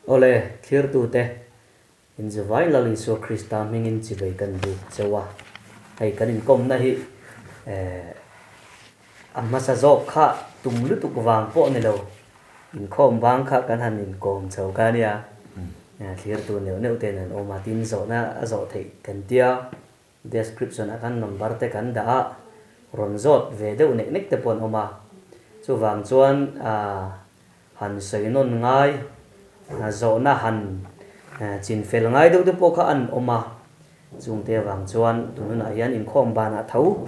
Awle, thlirtute, inzuvai Lal Isua Krista hmingin chivei kan buk cheu a. Hei kan inkawmna hi a hmasa zawk kha tum lutuk vang pawh ni lo, inkhawm vang kha kan han inkawm chho kha ania. Thlirtu neuh neuh ten an awm a, tin zawhna a zawh theih kan tia. Description ah khan number te kan dah a, rawn zawt ve deuh nek nek te pawh an awm a. Chuvang chuan han sawi nawn ngai, zawhna han chin fel ngai deuh te pawh kha an awm a. Chungte avang chuan tun hunah hian inkhawm banah tho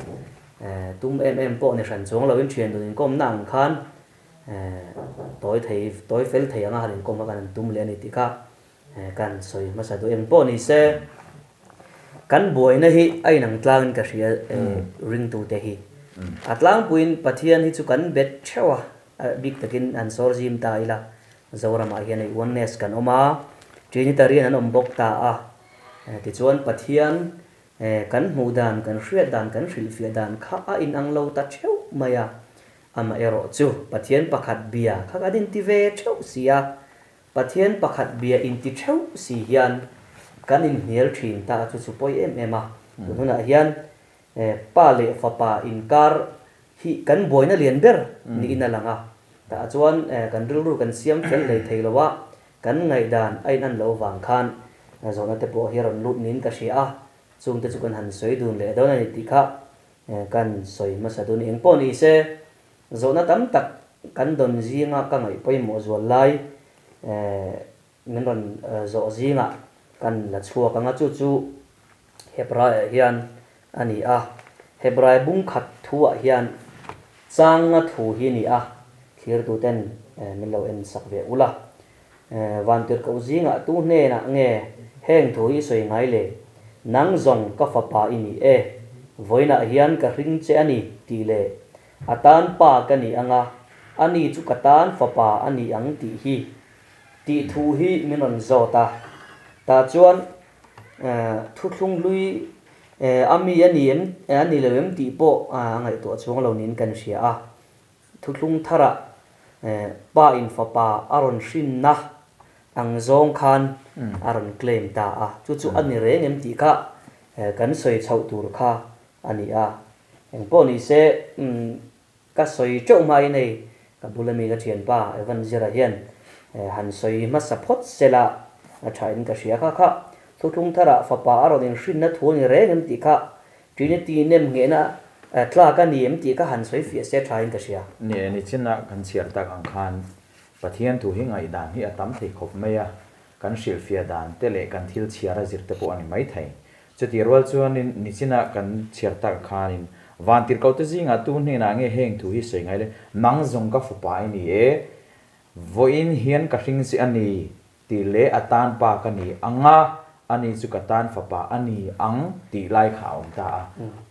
tum em em pawh ni hran chuang loin thian dun inkawmna ang khan tawi thei, tawi fel thei anga han inkawm kha kan han tum leh a ni tih kha Kan sawi hmasa duh eng pawh ni se, kan buaina hi a inang tlangin ka hria ringtute hi. A tlangpuiin Pathian hi chu kan bet theuh a, bik takin han sawr zim ta ila, Zoramah hian hei Oneness kan awm a, Trinitarian an awm bawk ta a, tichuan Pathian kan hmuh dan, kan hriat dan, kan hrilhfiah dan kha a inang lo ta theuh mai a, amaherawhchu Pathian pakhat bia kha kan inti ve theuh si a, Pathian pakhat bia inti theuh si hian kan inhnial thin ta chu chu pawi em em a. Tun hunah hian pa leh fapa inkar hi kan buaina lian ber niin a lang a. Tah chuan kan rilru kan siam fel hlei thei lo a, kan ngaihdan a inan lo vang khan zawhna te pawh hi a rawn lut niin ka hria a. Chungte chu kan han sawi dun leh dawn a ni tih kha kan sawi hmasa dun eng pawh ni se. Zawhna tam tak kan dawn zinga ka ngaih pawimawh zual lai min rawn zawh zingah kan la chhuak ang a, chu chu Hebraiah hian a ni a. Hebrai bung khat thuah hian changa thu hi a ni a, thlirtuten min lo en sak ve ula. Vantirhkoh zingah tu hnenah nge heng thu hi sawi ngai le? Nang zawng ka fapa i ni e, vawiinah hian ka hring che a ni tih leh A tan pa ka ni ang a, ani chu ka tan fapa a ni ang tih hi tih thu hi min rawn zawt a. Tah chuan thuthlung hlui a mi a ni em, a ni lo em tih pawh a ngaihtuah chuang lo niin kan hria a. Thuthlung tharah pa in fapa a rawn hrinna ang zawng khan a rawn claim ta a. Chu chu a ni reng em tih kha kan sawi chhoh tur kha a ni a. Engpawh ni se, ka sawi teuh hmain hei ka bula mi ka thianpa Evan Zira hian han sawi hmasa phawt sela a thain ka hria kha kha. Thuthlung tharah fapa a rawn inhrinna thu a ni reng em tih kha Trinity nem nghehna tlak a ni em tih kha han sawi fiah se thain ka hria. Ni e, nichinah kan chhiar tak ang khan Pathian thu hi ngaihdan hi a tam thei khawp mai a, kan hrilhfiah dan te leh kan thil chhiar a zir te pawh a ni maithei. Chutih rual chuanin nichinah kan chhiar tak khanin Vantirhkohte zingah tu hnenah nge heng thu hi sawi ngai le, Nang zawng ka fapa i ni e, vawiin hian ka hring che a ni tih leh a tan pa ka ni ang a, ani chu ka tan fapa a ni ang tih lai kha a awm ta a.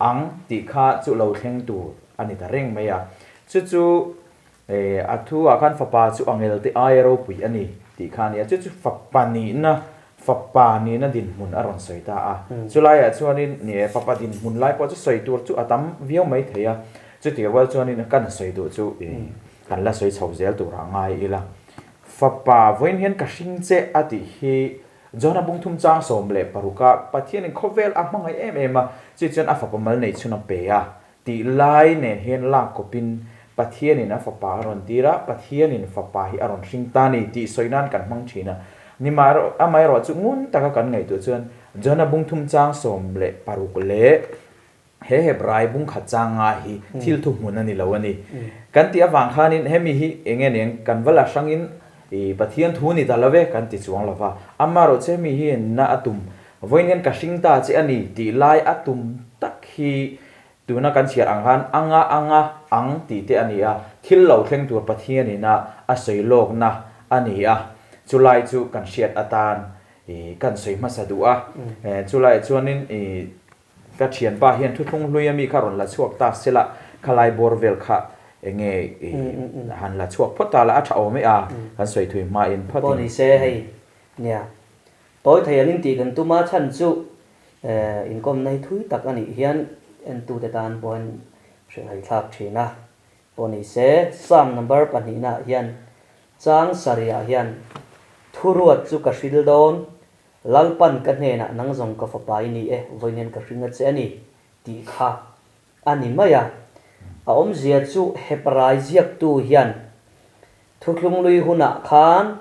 Ang tih kha chu lo thleng tur a ni ta reng mai a. Chu chu A thu ah khan fapa chu angelte aia ropui a ni tih kha a ni a, chu chu fapa nihna, fapa nihna dinhmun a rawn sawi ta a. Chulaiah chuanin ni e, fapa dinhmun lai pawh chu sawi tur chu a tam viau mai thei a, chutih rual chuanin kan sawi duh chu kan la sawi chho zel turah ngai ila. Fapa vawiin hian ka hring che a tih hi John-a bungthum chang 16 a Pathianin khawvel a hmangaih em em a, chu chuan a fapa mal neih chhun a pe a, Tih lai nen hian lak kawpin Pathianin a fapa a rawn tir a, Pathianin fapa hi a rawn hring ta ni tih sawi nan kan hmang thin a. Nimahrawh, amaherawh chu ngun taka kan ngaihtuah chuan Jona bungthum chang 16 leh he Hebrai bungkhat chang nga hi thil thuhmun a ni lo a ni. Kan tih avang khanin hemi hi eng nge niang kan va la hrangin i Pathian thu ni ta lo ve kan ti chuang lo va. Amaherawh chu hemi hi na a tum vawiin hian ka hring ta che a ni tih lai a tum tak hi Tuna kan chhiar ang khan anga anga ang tih te a ni a, thil lo thleng tur Pathianin a a sawi lawkna a ni a, chulai chu kan hriat atan i kan sawi hmasa duh a. Chulaiah chuanin i ka thianpa hian thuthlung hlui ami kha rawn la chhuak ta sela, khalai bawr vel kha enge i han la chhuak phawt ta la a tha awm e a, kan sawi thui hmain phawtin. Pawh ni se hei nia, tawi thei angin tih kan tum a, chhan chu Inkawmna hi thui tak a nih hian entute tan pawhin hrilhhai thlak thin a. Pawh ni se, Psalm number pahnihnaah hian chang sarihah hian Thuruat chu ka hril dawn, Lalpan ka hnenah nang zawng ka fapa i ni e, vawiin hian ka hring a che a ni, tih kha a ni mai a. A awmzia chu Hebrai ziaktu hian Thuthlunglui hunah khan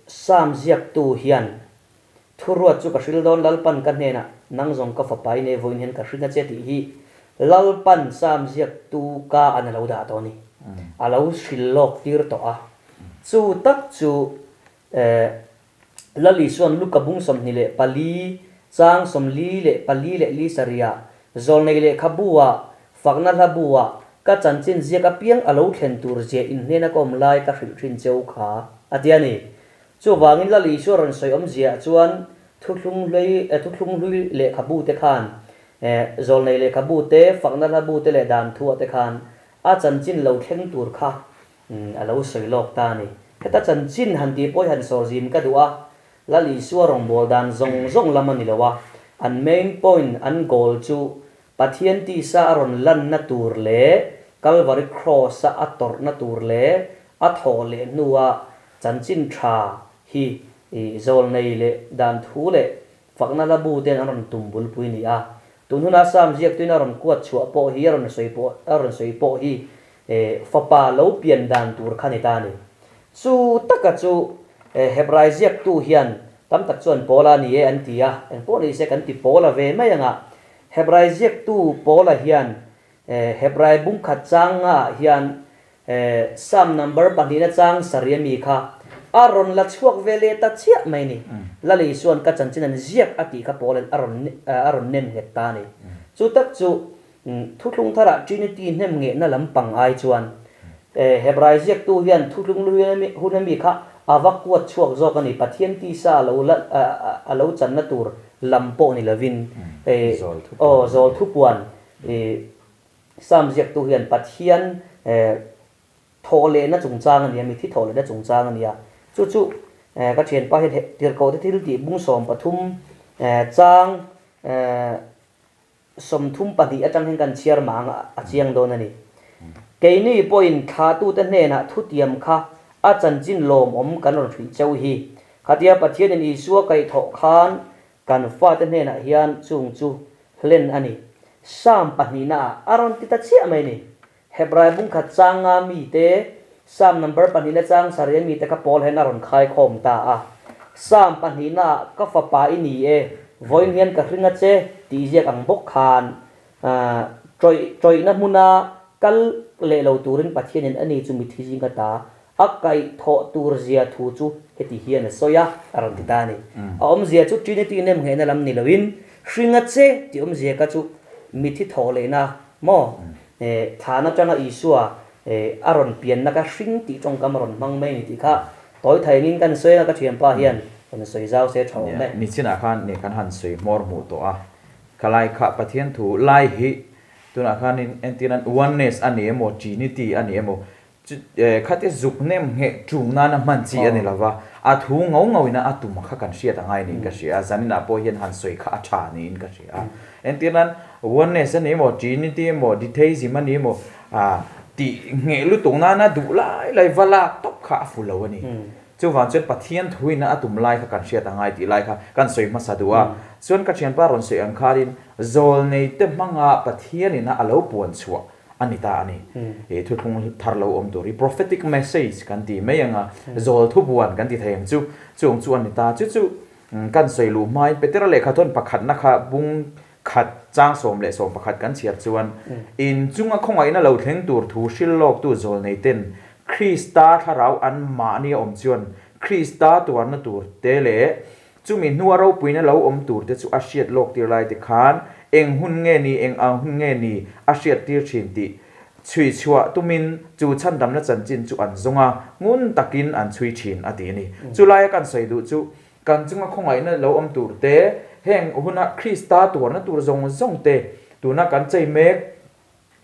Sam ziaktu hian Thuruat chu ka hril dawn, Lalpan ka hnenah nang zawng ka fapa i nei vawiin hian ka hring a che tih hi Lalpan Sam ziaktu ka an a lo dah tawh a ni. A lo hril lawk tir tawh a. Chu tak chu Lal Isua'n Luka bung 24 chang 44 leh li sarihah Zawlnei lehkhabu-ah, fakna hlabu-ah ka chanchin ziak apiang a lo thlen tur zia inhnena ka awm lai ka hrilh thin cheu kha, a ti a ni. Chuvangin Lal Isua rawn sawi awmziaah chuan thuthlung hlui thuthlung hlui lehkhabu te khan, Zawlnei lehkhabu te, fakna hlabu te leh dan thuah te khan a chanchin lo thleng tur kha A lo sawi lawk ta a ni. Heta chanchin han tih pawh hi han sawr zim ka duh a, Lal Isua rawngbâwl dan zawng zawng lam a ni lo a, an main point, an goal chu Pathian tisa a rawn lanna tur leh Calvary Cross-a a tawrhna tur leh a thawh leh hnua chanchin tha hi zawlnei leh dan thu leh fakna hla bu ten an rawn tum bulpui ni a. Tun huna Sam ziaktuin a rawn kuat chhuah pawh hi a rawn sawi pawh a rawn sawi pawh hi Fapa lo pian dan tur kha ni ta a ni. Chu taka chu Hebrai ziaktu hian tam tak chuan Paula ni e an ti a, engpawh ni se kan ti Paula ve mai anga. Hebrai ziaktu Paula hian Hebrai bungkhat changa hian Psalm number pahnihna chang sarih ami kha a rawn la chhuak ve leh ta chiah mai ni. Lal Isua'n ka chanchin an ziak a tih kha Paula'n a rawn a rawn nem nghet ta a ni. Chu tak chu Thuthlung tharah Trinity hnem ngehna lampang ai chuan Hebrai ziaktu hian thuthlung hun ami kha a va kuat chhuak zawk a ni. Pathian tisa a lo la a lo channa tur lam pawh ni lovin aw zawl thupuan Psalm ziaktu hian Pathian thawh lehna chungchang a ni a, mithi thawh lehna chungchang a ni a. Chu chu ka thianpa hian tirhkohte thil tih bung 13 chang 32 atang hian kan chhiar mah ang a chiang dawn a ni. Keini pawhin thlatute hnenah thutiam kha a chanchin lawmawm kan rawn hrilh cheu hi. Khatia Pathianin Isua kaihthawh khan kan fate hnenah hian chung chu hlen a ni. Psalm pahnihnaah a rawn ti ta chiah mai ni. Hebrai bungkhat changa mite, Psalm number pahnihna chang sarih mite kha Paul hian a rawn khaikhawm ta a. Psalm pahnihnaah ka fapa i ni e, vawiin hian ka hring a che tih ziak ang bawk khan tawih tawihna hmuna kal leh lo turin Pathianin a ni chu mithi zinga ta a kaih thawh tur zia thu chu heti hian a sawi a, a rawn ti ta a ni. A awmzia chu Trinity nem nghehna lam ni loin hring a che tih awmzia kha chu mithi thawh lehna maw? Thlan atanga Isua a rawn pianna kha hring tih tawngkam a rawn hmang mai a ni tih kha tawi thaingin kan sawi a, ka thianpa hian rawn sawi zau se tha awm e. Nichinah khan nih kan han sawi hmawr hmuh tawh a, ka lai kha Pathian thu lai hi tunah khanin entirnan oneness a ni emaw trinity a ni emaw Chu khate zuk nem ngheh ṭum nana hman chi a ni lo va, a thu ngau ngauina a tum kha kan hriat a ngai niin ka hria a, zaninah pawh hian han sawi kha a ṭha niin ka hria a. Entir nan, oneness a ni emaw, trinity emaw, ditheism a ni emaw, tih ngheh lutuk nana duh lai lai va lak tawp kha a fu lo a ni. Chuvang chuan Pathian thuina a tum lai kha kan hriat a ngai tih lai kha kan sawi hmasa duh a. Chuan ka ṭhianpa rawn sawi ang khanin zawlneite hmanga Pathianina a lo puan chhuah a ni ta a ni. He thuthlung thar lo awm tur hi prophetic message kan ti mai ang a, zawl thubuan kan ti thei ang chu, chung chu a ni ta. Chu chu kan sawi luh hmain Petera lehkhathawn pakhatna kha bung khat chang 11 kan chhiar chuan, In chunga khawngaihna lo thleng tur thu hril lawktu zawl nei ten Krista thlarau an mahni a awm chuan Krista tuarna tur te leh Chumi hnua ropuina lo awm turte chu a hriat lawk tir lai te khan eng hun nge ni, eng ang hun nge ni a hriat tir thin tih chhui chhuah tumin chu chhandamna chanchin chu an zawng a, ngun takin an chhui thin a ti a ni. Chu laia kan sawi duh chu kan chunga khawngaihna lo awm tur te, heng huna Krista tuarna tur zawng zawng te tuna kan chei mek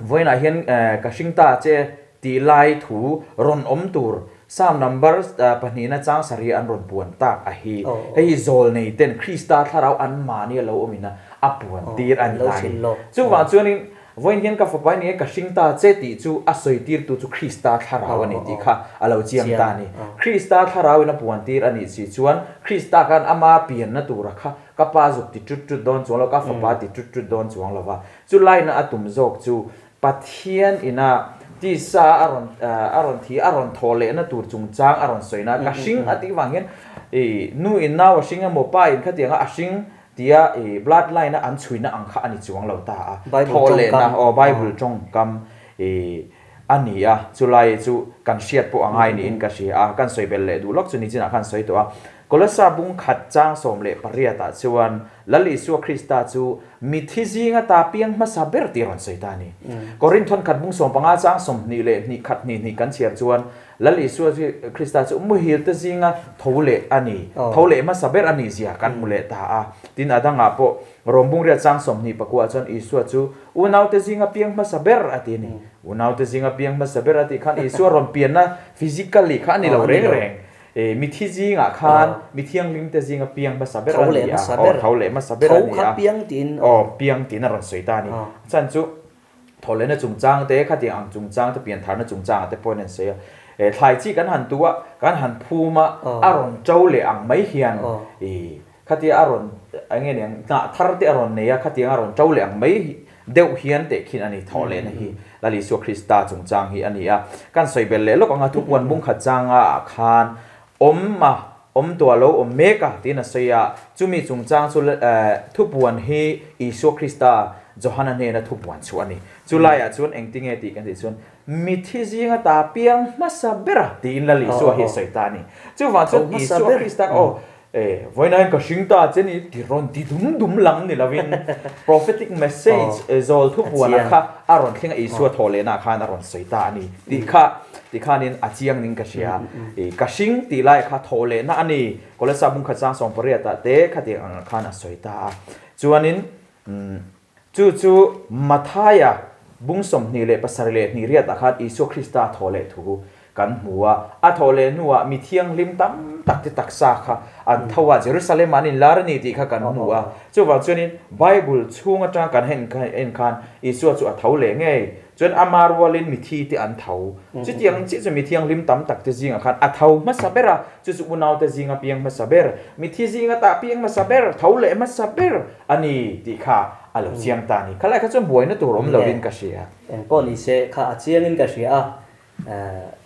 Vawiinah hian ka hring ta che tih lai thu rawn awm tur Psalm number pahnihna chang sarih an rawn puan tak a hi. Hei hi zawl nei ten Krista thlarau an mahni a lo awmin a a puan tir a ni ta a ni. Chuvang chuanin Vawiin hian ka fapa i ni e, ka hring ta che tih chu a sawi tirtu chu Krista thlarau a ni tih kha a lo chiang ta a ni. Krista thlarauin a puan tir a nih si chuan Krista khan ama pianna tura kha ka pa zuk ti ṭut ṭut dawn chuang lo, ka fapa ti ṭut ṭut dawn chuang lo va. Chu laina a tum zawk chu Pathian ina tisa a rawn a rawn thi a rawn thaw lehna tur chungchang a rawn sawi na, ka hring a tih vang hian i nu in nau a hring emaw pa in khatianga a hring tia i blood line a an chhuina ang kha a ni chuang lo ta a, thaw lehna aw Bible tawngkam i a ni a, chulai chu kan hriat pawh a ngai niin ka hria a, kan sawi belh leh duh lawk chu nichinah khan sawi tawh a. Kolossa bung khat chang 18 ah chuan Lal Isua Krista chu mithi zinga ta piang hmasa ber tih a rawn sawi ta a ni. Korinthon khat bung 15 chang 22 khat hnih hnih kan chhiar chuan Lal Isua Krista chu muhil te zinga tho leh a ni, tho leh hmasa ber a nih zia kan hmu leh ta a. Tin a dangah pawh Rom bung riat chang 24 ah chuan Isua chu unaute zinga piang hmasa ber a ti a ni. Unaute zinga piang hmasa ber a tih khan Isua rawn pianna physically kha a ni lo reng reng. E, mithi zingah khan mi thianghlim te zinga piang hmasa ber a ni a, aw tho leh hmasa ber a ni a, aw piang tiin a rawn sawi ta a ni. Chhan chu tho lehna chungchang te, khatiang ang chungchang te, piantharna chungchangah te pawhin an sawi a. E, thlai chi kan han tu a, kan han phum a, a rawn ṭo leh ang mai hian e, khatia a rawn, eng nge niang, hnah thar te a rawn nei a, khatiang a rawn ṭo leh ang mai deuh hian teh khin a ni thawh lehna hi Lal Isua Krista chungchang hi a ni a. Kan sawi belh leh lawk ang a, thupuan bung khat changa ah khan awm a, awm tuah lo awm mek a tiin a sawi a, chumi chungchang chu thupuan hi Isua Krista Johana hnena thupuan chu a ni. Chu laiah chuan engtinge tih kan tih chuan mithi zinga ta piang hmasa bera tiin Lal Isua hi a sawi ta a ni. Chuvang chuan Isua Krista aw E, vawiinain ka hring ta che ni ti rawn ti dum dum lang ni lovin prophetic message zawl thupuana kha a rawn thleng a, Isua thawh lehna ah khan a rawn sawi ta a ni tih kha ti khanin a chiang ning ka hria. E, ka hring tih lai kha thawh lehna a ni, Kolesa bung khat sang 18 ah te khatiang ang khan a sawi ta a. Chuanin chu chu Mathaia bung 27 leh hnih riatah khan Isua Krista thawh leh thu Kan hmu a, a thawh leh hnuah mi thianghlim tam tak te taksa kha an tho a, Jerusalem ah an inlar a ni tih kha kan hmu a. Chuvang chuanin Bible chhung atanga kan en en khan Isua chu a tho leh ngei. Chuan ama rualin mithi te an tho. Chutiang chiah chu mi thianghlim tam tak te zingah khan a tho hmasa ber a, chu chu unaute zinga piang hmasa ber, mithi zinga tah piang hmasa ber, tho leh hmasa ber a ni tih kha a lo chiang ta a ni. Khalai kha chuan buaina tur awm lovin ka hria. Engpawh ni se kha a chiangin ka hria a,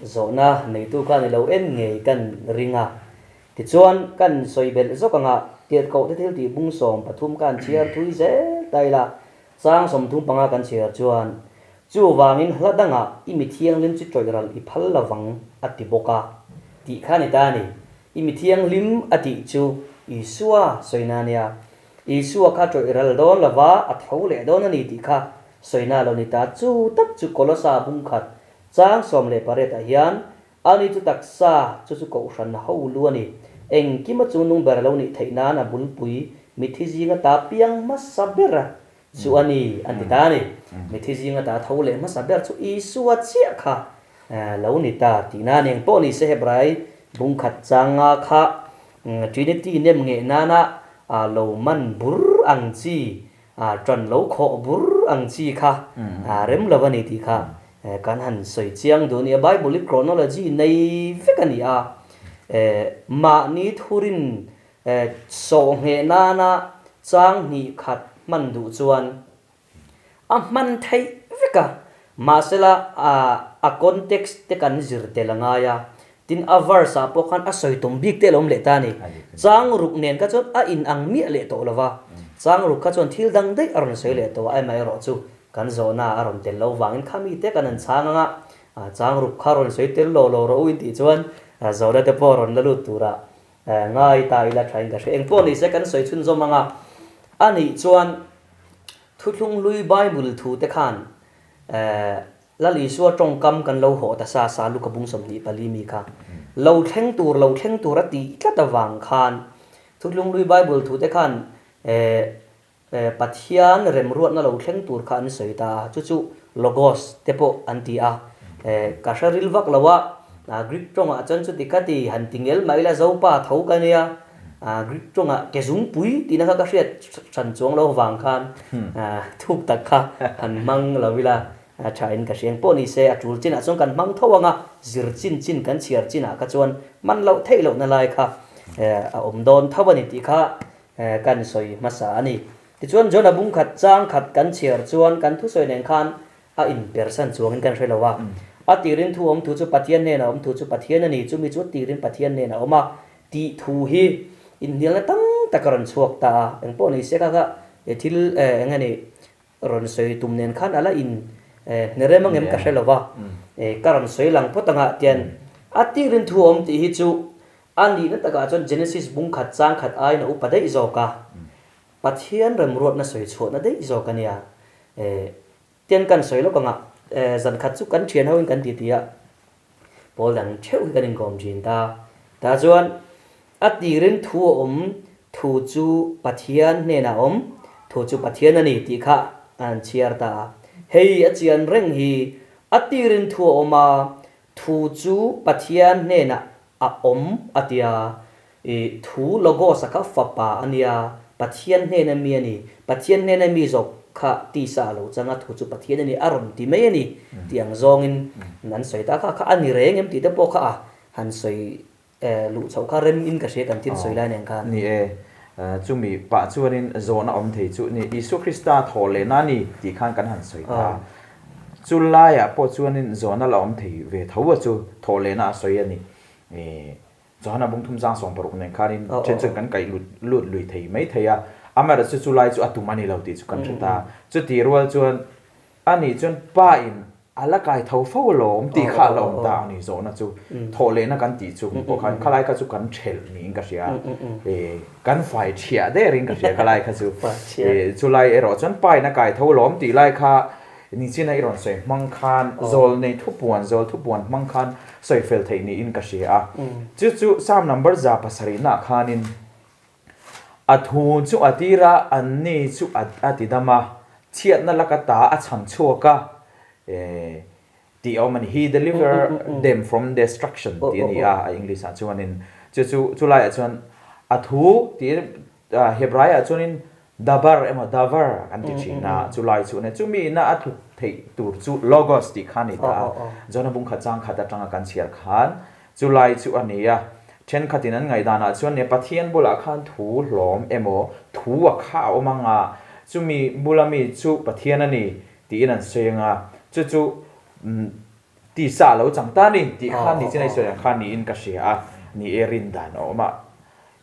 Zawhna neitu khan i lo en ngei kan ring a. Tichuan, kan sawi belh zawk anga tirhkoh te thil tih bung 13 khan chhiar thui zel ta ila, chang 35 kan chhiar chuan, Chuvangin hla dangah i mi thianghlim chu tawih ral i phal lovang a ti bawk a, tih kha a ni ta a ni. I mi thianghlim a tih chu Isua sawina a nia. Isua kha tawih ral dawn lova a tho leh dawn a ni tih kha Sawina lo ni ta chu tak chu Kolosa bung khat chang 18 ah hian ani chu taksa chu chu kohhran ho lu a ni. Engkima chu nung ber lo nih theih nan a bulpui mithi zinga ta piang hmasa ber chu a ni an ti ta a ni. Mithi zinga ta tho leh hmasa ber chu Isua chiah kha lo ni ta tihna a ni. Engpawh ni se Hebrai bung khat changa kha Trinity nem ngeh nana lo man bur ang chi A ṭan lo khawh bur ang chi kha a rem lo a ni tih kha kan han sawi chiang duh a ni a. Bible hi chronology nei vek a ni a, mahni thurin sawh ngheh nana chang hnih khat hman duh chuan a hman theih vek a, mahsela a context te kan zir tel a ngai a, tin a verse ah pawh khan a sawi tum bik te a lo awm leh ta a ni. Chang ruk nen kha chuan a in ang miah leh tawh lo va, chang ruk kha chuan thil dang daih a rawn sawi leh tawh a, amaherawh chu kan zawhna a rawn tel lo vangin kha mite kan han chhang ang a, chang ruk kha rawn sawi tel lo lo rawh u in tih chuan zawhna te pawh rawn la lut turah ngai ta ila thain ka hria. Engpawh ni se kan sawi chhunzawm ang a, anih chuan Thuthlung hlui Bible thu te khan Lal Isua tawngkam kan lo hawh ta sa sa Luka bung 24 mi kha lo thleng tur lo thleng tur a tih tlat avang khan Thuthlung hlui Bible thu te khan Pathian remruatna lo thleng tur kha an sawi ta a, chu chu Logos te pawh an ti a, ka hre ril vak lo a, Greek tawngah chuan chuti kha ti han ti ngel mai la Zopa tho ka nia. Greek tawngah ke zungpui tihna kha ka hriat hran chuang lo vang khan thuk tak kha han hmang lo ila a tha in ka hria. Engpawh ni se a tul chinah chuan kan hmang tho ang a, zir chin chin kan chhiar chinah kha chuan man loh theih lohna lai kha a awm dawn tho a ni tih kha kan sawi hmasa a ni. Tichuan Jona bung khat chang khat kan chhiar chuan kan thusawi nen khan a inpersan chuangin kan hre lo a. A tirin thu awm thu chu Pathian hnenah awm thu chu Pathian a ni, chumi chu a tirin Pathian hnenah awm a tih thu hi inhnialna tam tak a rawn chhuak ta a. Engpawh ni se kha kha thil eng nge ni rawn sawi tum nen khan a la in hnerem angem ka hre lo va, ka rawn sawi lang phawt anga tian a tirin thu awm tih hi chu a nihna takah chuan Genesis bung khat chang khat aiin a upa daih zawk a. Pathian remruatna sawi chhuahna daih zawk a nia. Tian kan sawi lawk anga zan khat chu kan thian hoin kan titi a, pawl dang theuh hi kan inkawm thin ta. Tah chuan a tirin thu a awm, thu chu Pathian hnenah a awm, thu chu Pathian a ni tih kha an chhiar ta a. Hei a chian reng hi a tirin thu a awm a, thu chu Pathian hnenah a awm a tia. I thu Logos-a kha fapa a nia, Pathian hnena mi a ni. Pathian hnena mi zawk kha tisa a lo chang a, thu chu Pathian a ni, a rawn ti mai a ni tih ang zawngin an sawi ta kha kha a ni reng em tih te pawh kha a han sawi luh chhoh kha rem in ka hria kan thil sawi lai nen khan. Ni e, chumi pah chuanin zawhna awm thei chu ni Isua Krista thawh lehna a ni tih khan kan han sawi ta. Chu laiah pawh chuanin zawhna la awm thei ve tho a chu thawh lehna a sawi a ni. Johana bung thum zang 60 nen khanin then chuan kan kaih lut lut lui thei mai thei a, amaherawhchu chu lai chu a tum a ni lo tih chu kan hre ta. Chuti rual chuan a nih chuan pa in a la kai tho fo alawm tih kha a la awm ta a ni zawhna chu thawh lehna kan tih chung pawh khan khalai kha chu kan thelh niin ka hria kan fai thiah derin ka hria khalai kha chu chulai erawh chuan pa in a kai tho alawm tih lai kha Nichina i rawn sawi hmang khan zawl nei thupuan, zawl thupuan hmang khan sawi fel theih niin ka hria a. Chu chu Psalm number 107 ah khanin a thu chu a tir a, anni chu a ti dam a, chhiatna laka ta a chhan chhuak a, tih a awm a ni. He deliver them from destruction tih a ni a, a English ah chuanin. Chu chu chulaiah chuan a thu tih Hebraiah chuanin Dabar emaw Davar an ti thin a, chu lai chu nia. Chumi ina a tluk theih tur chu Logos tih kha a ni ta a. Jona bung khat chang khat atanga kan chhiar khan chu lai chu a ni a. Thenkhatin an ngaihdanah chuan nia Pathian bulah khan thu hlawm emaw thu a kha a awm ang a, chumi bula mi chu Pathian a ni tiin an sawi ang a. Chu chu tisa a lo chang ta a ni tih kha ni chin a i sawi ang kha niin ka hria a, ni e rin dan a awm a.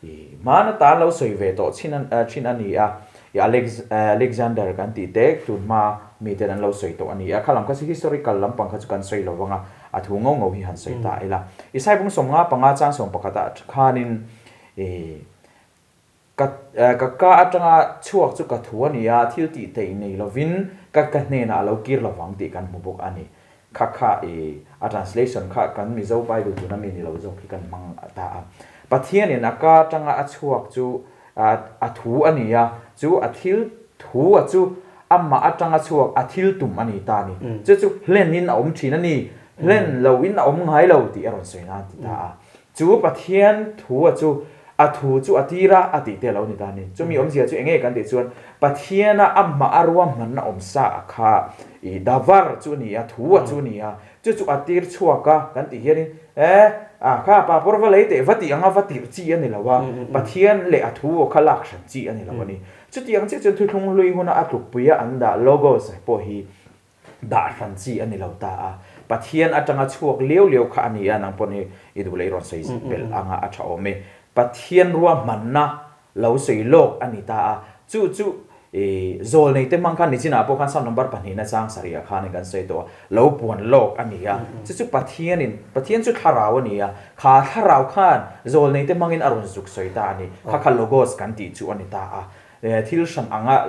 I hmana tan lo sawi ve tawh chin thin a ni a, i Alex Alexander kan tih te tun hma miten an lo sawi tawh a ni a, kha lam kha chu historical lampang kha chu kan sawi lo vang a, a thu ngo ngo hi han sawi ta ila. I Saibung 55 chang 11 ah khanin i ka ka ka atanga chhuak chu ka thu a ni a, thil tih theih nei lovin ka ka hnenah a lo kir lovang tih kan hmu bawk a ni. Kha kha i a translation kha kan Mizo Bible tuna mi ni lo zawk hi kan hmang ta a. Pathianin a ka atanga a chhuak chu a thu a ni a, chu a thil thu a chu amah atanga chhuak a thil tum a ni ta a ni. Chu chu hlenin a awm thin a ni, hlen loin a awm ngai lo tih a rawn sawi nan ti ta a. Chu Pathian thu a chu a thu chu a tir a, a tih te a lo ni ta a ni. Chumi awmzia chu enge kan tih chuan Pathiana amah a ruahmanna awm sa a kha i davar chu a ni a, thu a chu a ni a, chu chu a tir chhuak a kan tih hianin e a kha papawr va lei teh va tih anga va tirh chi a ni lo a, Pathian leh a thu aw kha lak hran chi a ni lo a ni. Chutiang chiah chuan thuthlung hlui huna a tlukpui a an dah logos pawh hi dah hran chi a ni lo ta a, Pathian atanga chhuak liau liau kha a ni a, nang pawh hi i duh leh i rawn sawi belh anga a tha awm e. Pathian ruahmanna lo sawi lawk a ni ta a, chu chu i zawl nei te hmang khan nichinah pawh khan Psalm number pahnihna chang sarihah khanin kan sawi tawh a, lo puan lawk a ni a, chu chu Pathianin, Pathian chu thlarau a ni a, kha thlarau khan zawl nei te hmangin a rawn zuk sawi ta a ni, kha kha logos kan tih chu a ni ta a, thil hran anga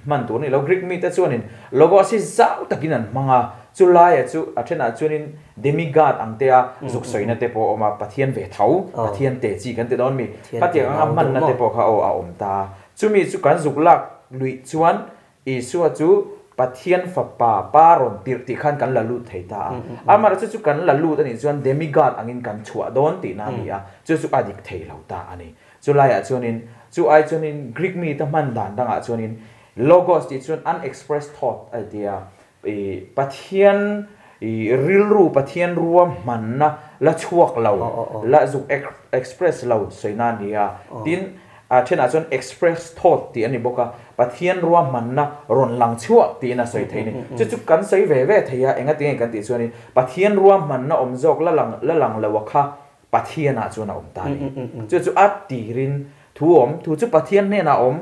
Hman tur a ni lo. Greek mite chuanin logos hi zau takin an hmang a, chu laia chu a thenah chuanin demigod ang te a zuk sawina te pawh a awm a, Pathian ve tho, Pathian te chi kan ti dawn mi, khatiang anga hmanna te pawh kha aw a awm ta. Chumi chu kan zuk lak luih chuan Isua chu Pathian fapa pa rawn tirh tih khan kan la lut thei ta a. Amaherawhchu chu kan la lut a nih chuan demigod angin kan chhuah dawn tihna a ni a, chu chu a dik thei lo ta a ni. Chu laiah chuanin, chu ai chuanin Greek mite hman dan dangah chuanin logos tih chuan unexpressed thought a ti a, i Pathian i rilru, Pathian ruahmanna la chhuak lo, la zuk express lo sawina a ni a. Tin, a thenah chuan express thought tih a ni bawk a, Pathian ruahmanna rawn lang chhuak tiin a sawi thei a ni. Chu chu kan sawi ve ve thei a, engatinge kan tih chuanin Pathian ruahmanna awm zawk la lang la lang lo a kha Pathianah chuan a awm ta a ni. Chu chu a tirin thu awm, thu chu Pathian hnenah awm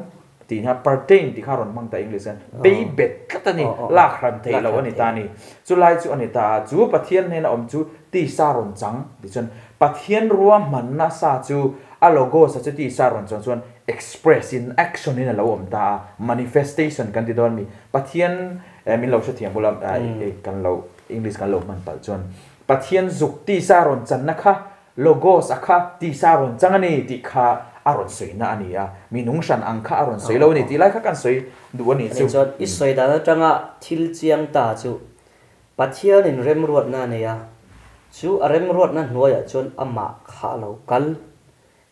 tih hian pertain tih kha a rawn hmang ta English hian bei bet tlat a ni, lak hran theih loh a ni ta a ni. Chu lai chu a ni ta a, chu Pathian hnena awm chu tisa rawn chang tih chuan Pathian ruahmanna sa chu a logos a chu tisa rawn chang chuan express in action in a lo awm ta a, manifestation kan ti dawn a mi. Pathian min lo hrethiam bula kan lo English kan lo hman palh chuan Pathian zuk tisa rawn channa kha Logos a kha tisa rawn chang a ni tih kha a rawn sawina a ni a, mi nung hran ang kha a rawn sawi lo a ni tih lai kha kan sawi duh a nih chu. Ani chuan i sawi dan atanga thil chiang ta chu Pathianin remruatna a nei a, chu a remruatna hnuaiah chuan amah kha a lo kal,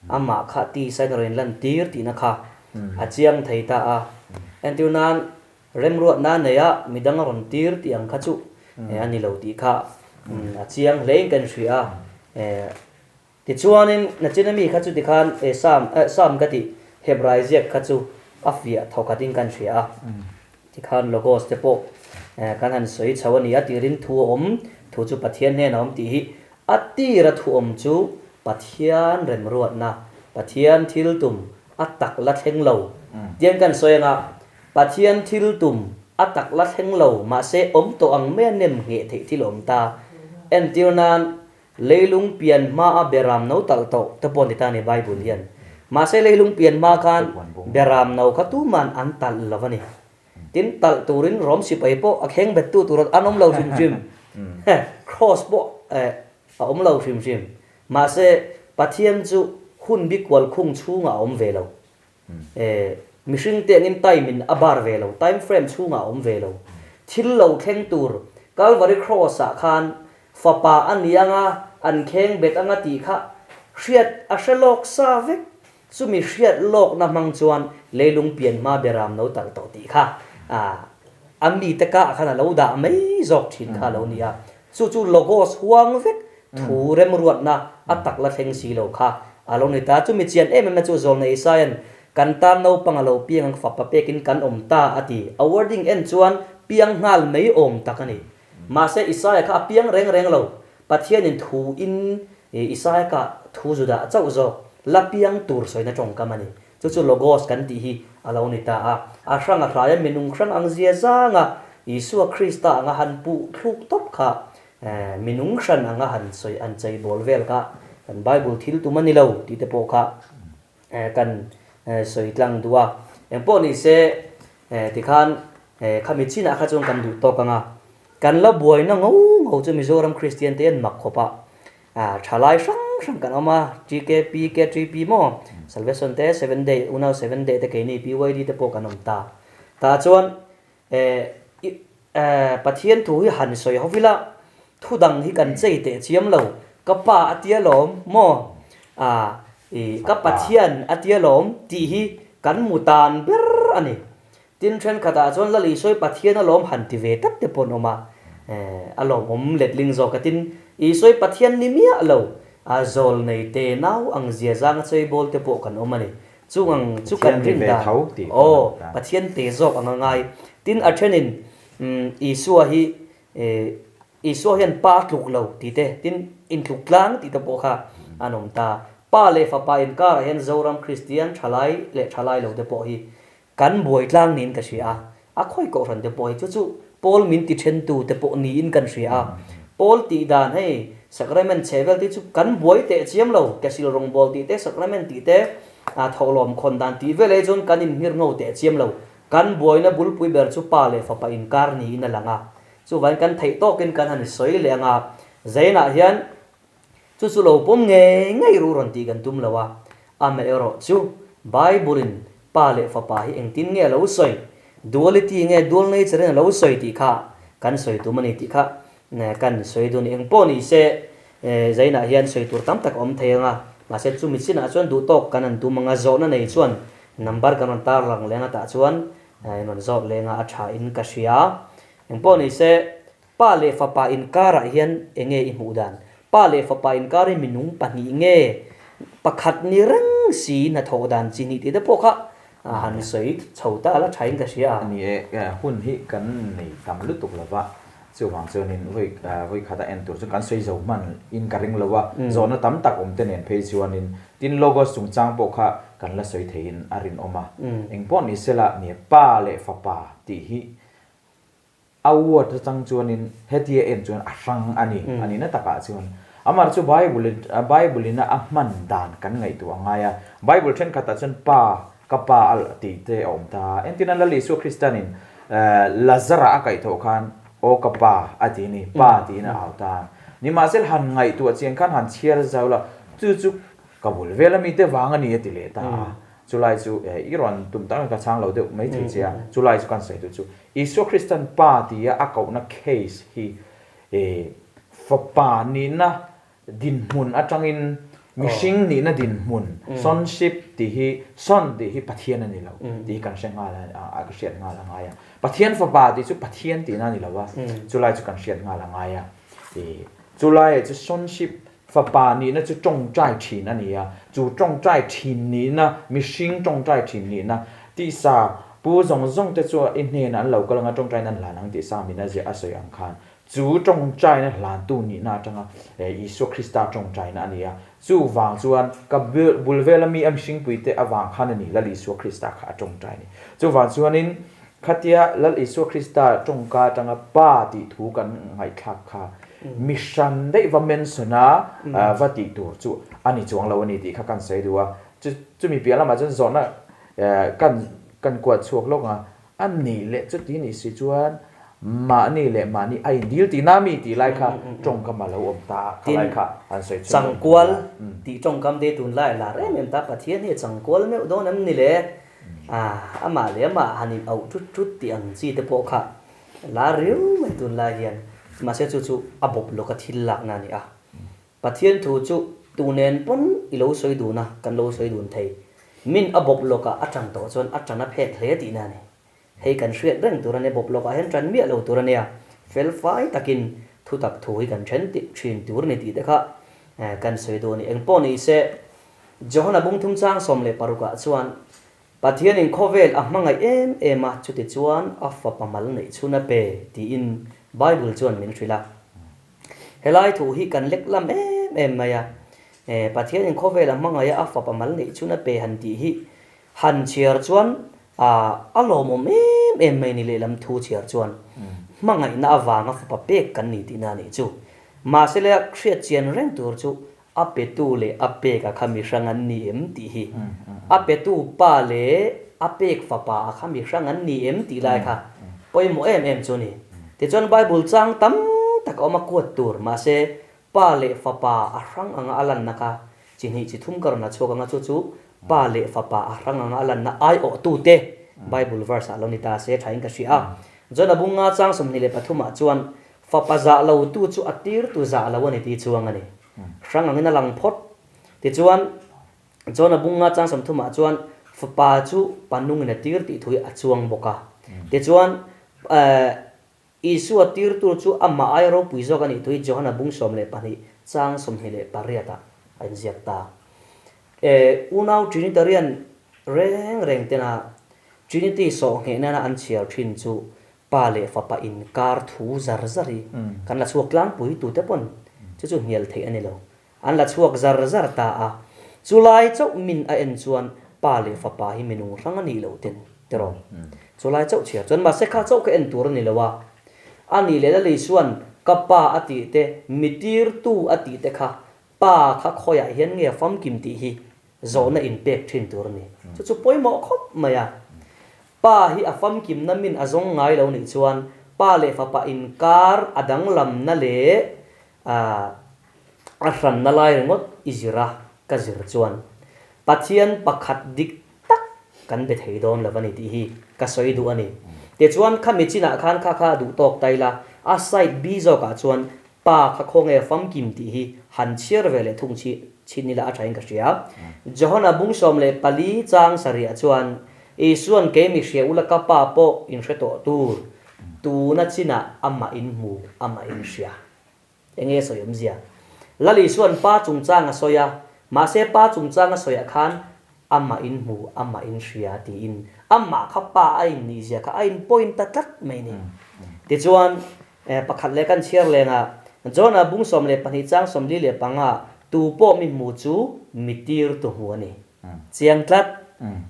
amah kha tisa in a rawn inlantir tihna kha a chiang thei ta a. Entir nan Remruatna neia midang a rawn tir tih ang kha chu a ni lo tih kha a chiang hlein kan hria a. Tichuanin nachina mi kha chu tikhan Sam Sam ka tih Hebrai ziak kha chu a fiah thawkhatin kan hria a. Tikhan Logos te pawh kan han sawi chho a ni a tirin thu a awm, thu chu Pathian hnenah a awm tih hi a tira thu awm chu Pathian remruatna, Pathian thil tum a tak la thleng lo tiang kan sawi anga Pathian thil tum a tak la thleng lo mahse awm tawh ang mai a nem ngheh theih thil a awm ta. Entir nan, leilung pian hma a beram no talh tawh te pawh ni ta ni Bible hian. Mahse leilung pian hma khan beram no kha tuman an talh lo a ni. Tin, talh turin Rom sipai pawh a kheng bettu tur an awm lo hrim hrim. Cross pawh a awm lo hrim hrim. Mahse Pathian chu hun bi kual khung chhungah a awm ve lo. E, mihring te angin time in a bar ve lo, time frame chhungah a awm ve lo. Thil lo thleng tur, Calvary Cross ah khan fapa a ni anga, an kheng bet anga tih kha hriat a hre lawk sa vek. Chumi hriat lawkna hmang chuan leilung pian hma beram lo talh tawh tih kha a mite kah khan a lo dah mai zawk thin kha a lo ni a. Chu chu Logos huang vek thu remruatna a tak la thleng si lo kha a lo ni ta. Chumi chian em em na chu Zawlna Isaia'n kan tan naupang a lo piang ang fapa pekin kan awm ta a ti. A wording en chuan piang nghal mai awm tak a ni. Mahse Isaia kha a piang reng reng lo. Pathianin thu in Isaia kah thu Judah chauh zawk la piang tur sawina tawngkam a ni. Chu chu Logos kan tih hi a lo ni ta a. A hrang a hraia minung hrang ang zia zanga Isua Krista anga han puh thluk tawp kha minung hran anga han sawi an chei bawl vel kha kan Bible thil tum a ni lo tih te pawh kha kan sawi tlang duh a. Engpawh ni se tikhan khami chinah kha chuan kan duh tawk ang a. Kan la buaina ngo ngo chu Mizoram Kristian te an mak khawp a. Thalai hrang hrang kan awm a, TKP, KTP maw, Salvation te, Seven Day, Unau Seven Day te keini PYD te pawh kan awm ta. Tah chuan Pathian thu hi han sawi ho ila, thu dang hi kan chei teh chiam lo, ka pa a tia lawm maw, ka Pathian a tia lawm tih hi kan mu tan ber a ni. Tin thenkhatah chuan Lal Isua hi Pathian a lawm han ti ve tlat te pawh an awm a, a lawmawm letling zawk a. Tin, Isua hi Pathian ni miah lo, a zawl nei te nau ang zia zanga cheibawl te pawh kan awm a ni. Chung ang chu kan rin dan, aw, Pathian te zawk ang a ngai. Tin, a thenin Isua hi Isua hian Pa tluk lo tih te, tin intluk tlang tih te pawh kha an awm ta. Pa leh Fapa inkarah hian Zoram Kristian thalai leh thalai lo te pawh hi Kan buai tlang niin ka hria a, a khawi kohhran te pawh hi chu chu Paul min ti then tu te pawh niin kan hria a. Paul tih dan hei sacrament chhe vel te chu kan buai teh chiam lo, kesil rawngbawl tih te, sacrament tih te, thawhlawm khawn dan tih vel ei chuan kan inhmir ngo teh chiam lo. Kan buaina bulpui ber chu pa leh fapa inkar niin a lang a. Chuvangin kan theih tawkin kan han sawi leh ang a, Zainah hian Chu chu lo pawm ngei ngei ru rawn tih kan tum lo a, amaherawh chu Bible-in Pa leh Fapa hi engtin nge a lo sawi, duality nge dual nature-in a lo sawi tih kha kan sawi tum a ni tih kha kan sawi dun. Engpawh ni se, Zainah hian sawi tur tam tak a awm thei ang a, Mahse chumi chinah chuan duh tawk kan han tum anga zawhna nei chuan number kan rawn tar lang leng atah chuan in rawn zawt leng a, a tha in ka hria. Engpawh ni se, pa leh fapa inkarah hian enge i hmuh dan? Pa leh fapa inkar hi minung pahnih nge pakhat ni reng si hnathawh dan chi hnih tih te pawh kha han sawi chho ta la tha in ka hria a. Ni e, hun hi kan nei tam lutuk lo va, chuvang chuanin vawi vawi khata en tur chu kan sawi zo hman in ka ring lo a, zawhna tam tak awm te nen phei chuanin tin logos chungchang pawh kha kan la sawi theiin a rinawm a. Engpawh ni sela ni e, pa leh fapa tih hi A word atang chuanin hetia en chuan a hrang a ni, a nihna takah chuan. Amah chu Bible Bible ina a hman dan kan ngaihtuah a ngai a. Bible thenkhatah chuan Pa, ka Pa a tih te a awm ta a. Entirna Lal Isua Kristanin Lazara a kaihthawh khan Aw ka Pa a ti a ni, Pa tiin a au ta a. Nimahsela han ngaihtuah chian khan han chhiar zau la, chu chu ka bul vel a mite vang a ni a ti leh ta a. Chulai chu i rawn tum tak in ka chhang lo deuh mai thei che a, chulai chu kan sawi duh chu Isua Kristan Pa tia a kohna case hi fapa nihna dinhmun atangin mihring nihna dinhmun, sonship tih hi, son tih hi Pathian a ni lo tih hi kan hre nghal a, ka hriat nghal a ngai a. Pathian fapa tih chu Pathian tihna a ni lo a, chulai chu kan hriat nghal a ngai a. Chulai chu sonship Fapa nihna chu tawngtai thin a ni a, chu tawngtai thin nihna, mihring tawngtai thin nihna, tisa pu zawng zawng te chu i hnenah an lo kal anga tawngtaina an hlan ang tih Samin a ziah a sawi ang khan, chu tawngtaina hlantu nihna atanga Isua Krista tawngtaina a ni a, chuvang chuan ka bul vela mi a mihringpui te avang khan a ni Lal Isua Krista kha a tawngtai a ni. Chuvang chuanin khatia Lal Isua Krista tawngka atanga Pa tih thu kan ngaihthlak kha Mi hran daih va mention a va tih tur chu a ni chuang lo a ni tih kha kan sawi duh a. Chu chumi piah lamah chuan zawhna kan kan kuat chhuak lawk ang a, a nih leh chuti nih si chuan mahni leh mahni a indil tihna mi tih lai kha tawngkam a lo awm ta a, kha lai kha an sawi chhun lawk. Changkual tih tawngkam te tunlai a lar em em ta, Pathian hi a changkual meuh dawn em ni le? Amah leh amah han in auh thut thut tih ang chi te pawh kha La riau mai tunlai hian, mahse chu chu a bawp lawka thil lakna a ni a. Pathian thu chu tu nen pawn i lo sawi dun a, kan lo sawi dun thei. Min a bawp lawkah a tan tawh chuan a tan a phet hle tihna a ni. Hei kan hriat reng tur a nia, bawp lawkah hian tan miah lo tur a nia. Fel fai takin thutak thu hi kan then thin tur a ni tih te kha kan sawi duh a ni. Engpawh ni se, Johana bungthum chang 16 ah chuan Pathianin khawvel a hmangaih em em a, chutichuan a fapa mal neih chhun a pe tiin Bible chuan min hrilh a. Helai thu hi kan lek lam em em mai a, Pathianin khawvel a hmangaih a, a fapa mal neih chhun a pe han tih hi han chhiar chuan a lawmawm em em mai ni lehlam thu chhiar chuan hmangaihna avanga fapa pek kan ni tihna a nih chu. Mahse leh a hriat chian reng tur chu A petu leh a pek a kha mi hrang an ni em tih hi. A petu pa leh a pek fapa a kha mi hrang an ni em tih lai kha pawimawh em em chu a ni. Tichuan Bible chang tam tak a awm a kuat tur, mahse pa leh fapa a hrang anga a lanna kha chi hnih chi thum ka rawn la chhuak anga chu chu pa leh fapa a hrang anga a lanna aiawhtute Bible verse ah lo ni ta se thain ka hria a. John a bunga chang 23 ah chuan Fapa zah lo tu chu a tir tu zah lo a ni tih chuang a ni. Hrang angin a lang phawt. Tichuan, John a bunga chang 30 ah chuan fapa chu pa nungin a tir tih thu hi a chuang bawk a. Tichuan, Isua tir tur chu amah aia ropui zawk a nih thu hi John a bung 12 chang 28 ah a inziak ta. Unau Trinitarian reng reng tena Trinity sawhngheh nana an chhiar thin chu Pa leh fapa inkar thu zar zar hi kan la chhuak tlangpui tute pawn chu chu hnial theih a ni lo. An la chhuak zar zar ta a, chulai chauh min a en chuan pa leh fapa hi minung hrang a nih loh ten tiraw? Chulai chauh chhiar chuan mahse kha chauh ka en tur a ni lo a, a nih leh Lali chuan ka pa a tih te, mi tirtu a tih te kha pa kha khawiah hian nge famkim tih hi zawhna inpek thin tur a ni. Chu chu pawimawh khawp mai a. Pa hi a famkimna min a zawng ngai lo nih chuan pa leh fapa inkar a danglamna leh a hranna lai ringawt i zir a, ka zir chuan Pathian pakhat dik tak kan be thei dawn lo a ni tih hi ka sawi duh a ni. Tichuan khami chinah khan kha kha duh tawk ta ila, a side bi zawkah chuan pa kha khawnge famkim tih hi han chhiar ve leh thung chi. chhin ila a thain ka hria. Johana bung 14 chang sarih ah chuan Isuan kei mi hria ula ka Pa pawh in hre tawh tur, tuna chinah amah in hmu, amah in hria. Enge sawi awmzia? Lal Isuan Pa chungchang a sawi a, mahse Pa chungchang a sawiah khan amah in hmu, amah in hria tiin amah kha Pa a in nihzia kha a in point ta tlat mai ni. Tichuan, pakhat leh kan chhiar lengah John-a bung 12 chang 45 tu pawh mi hmu chu mi tir tu hmu a ni. Chiang tlat.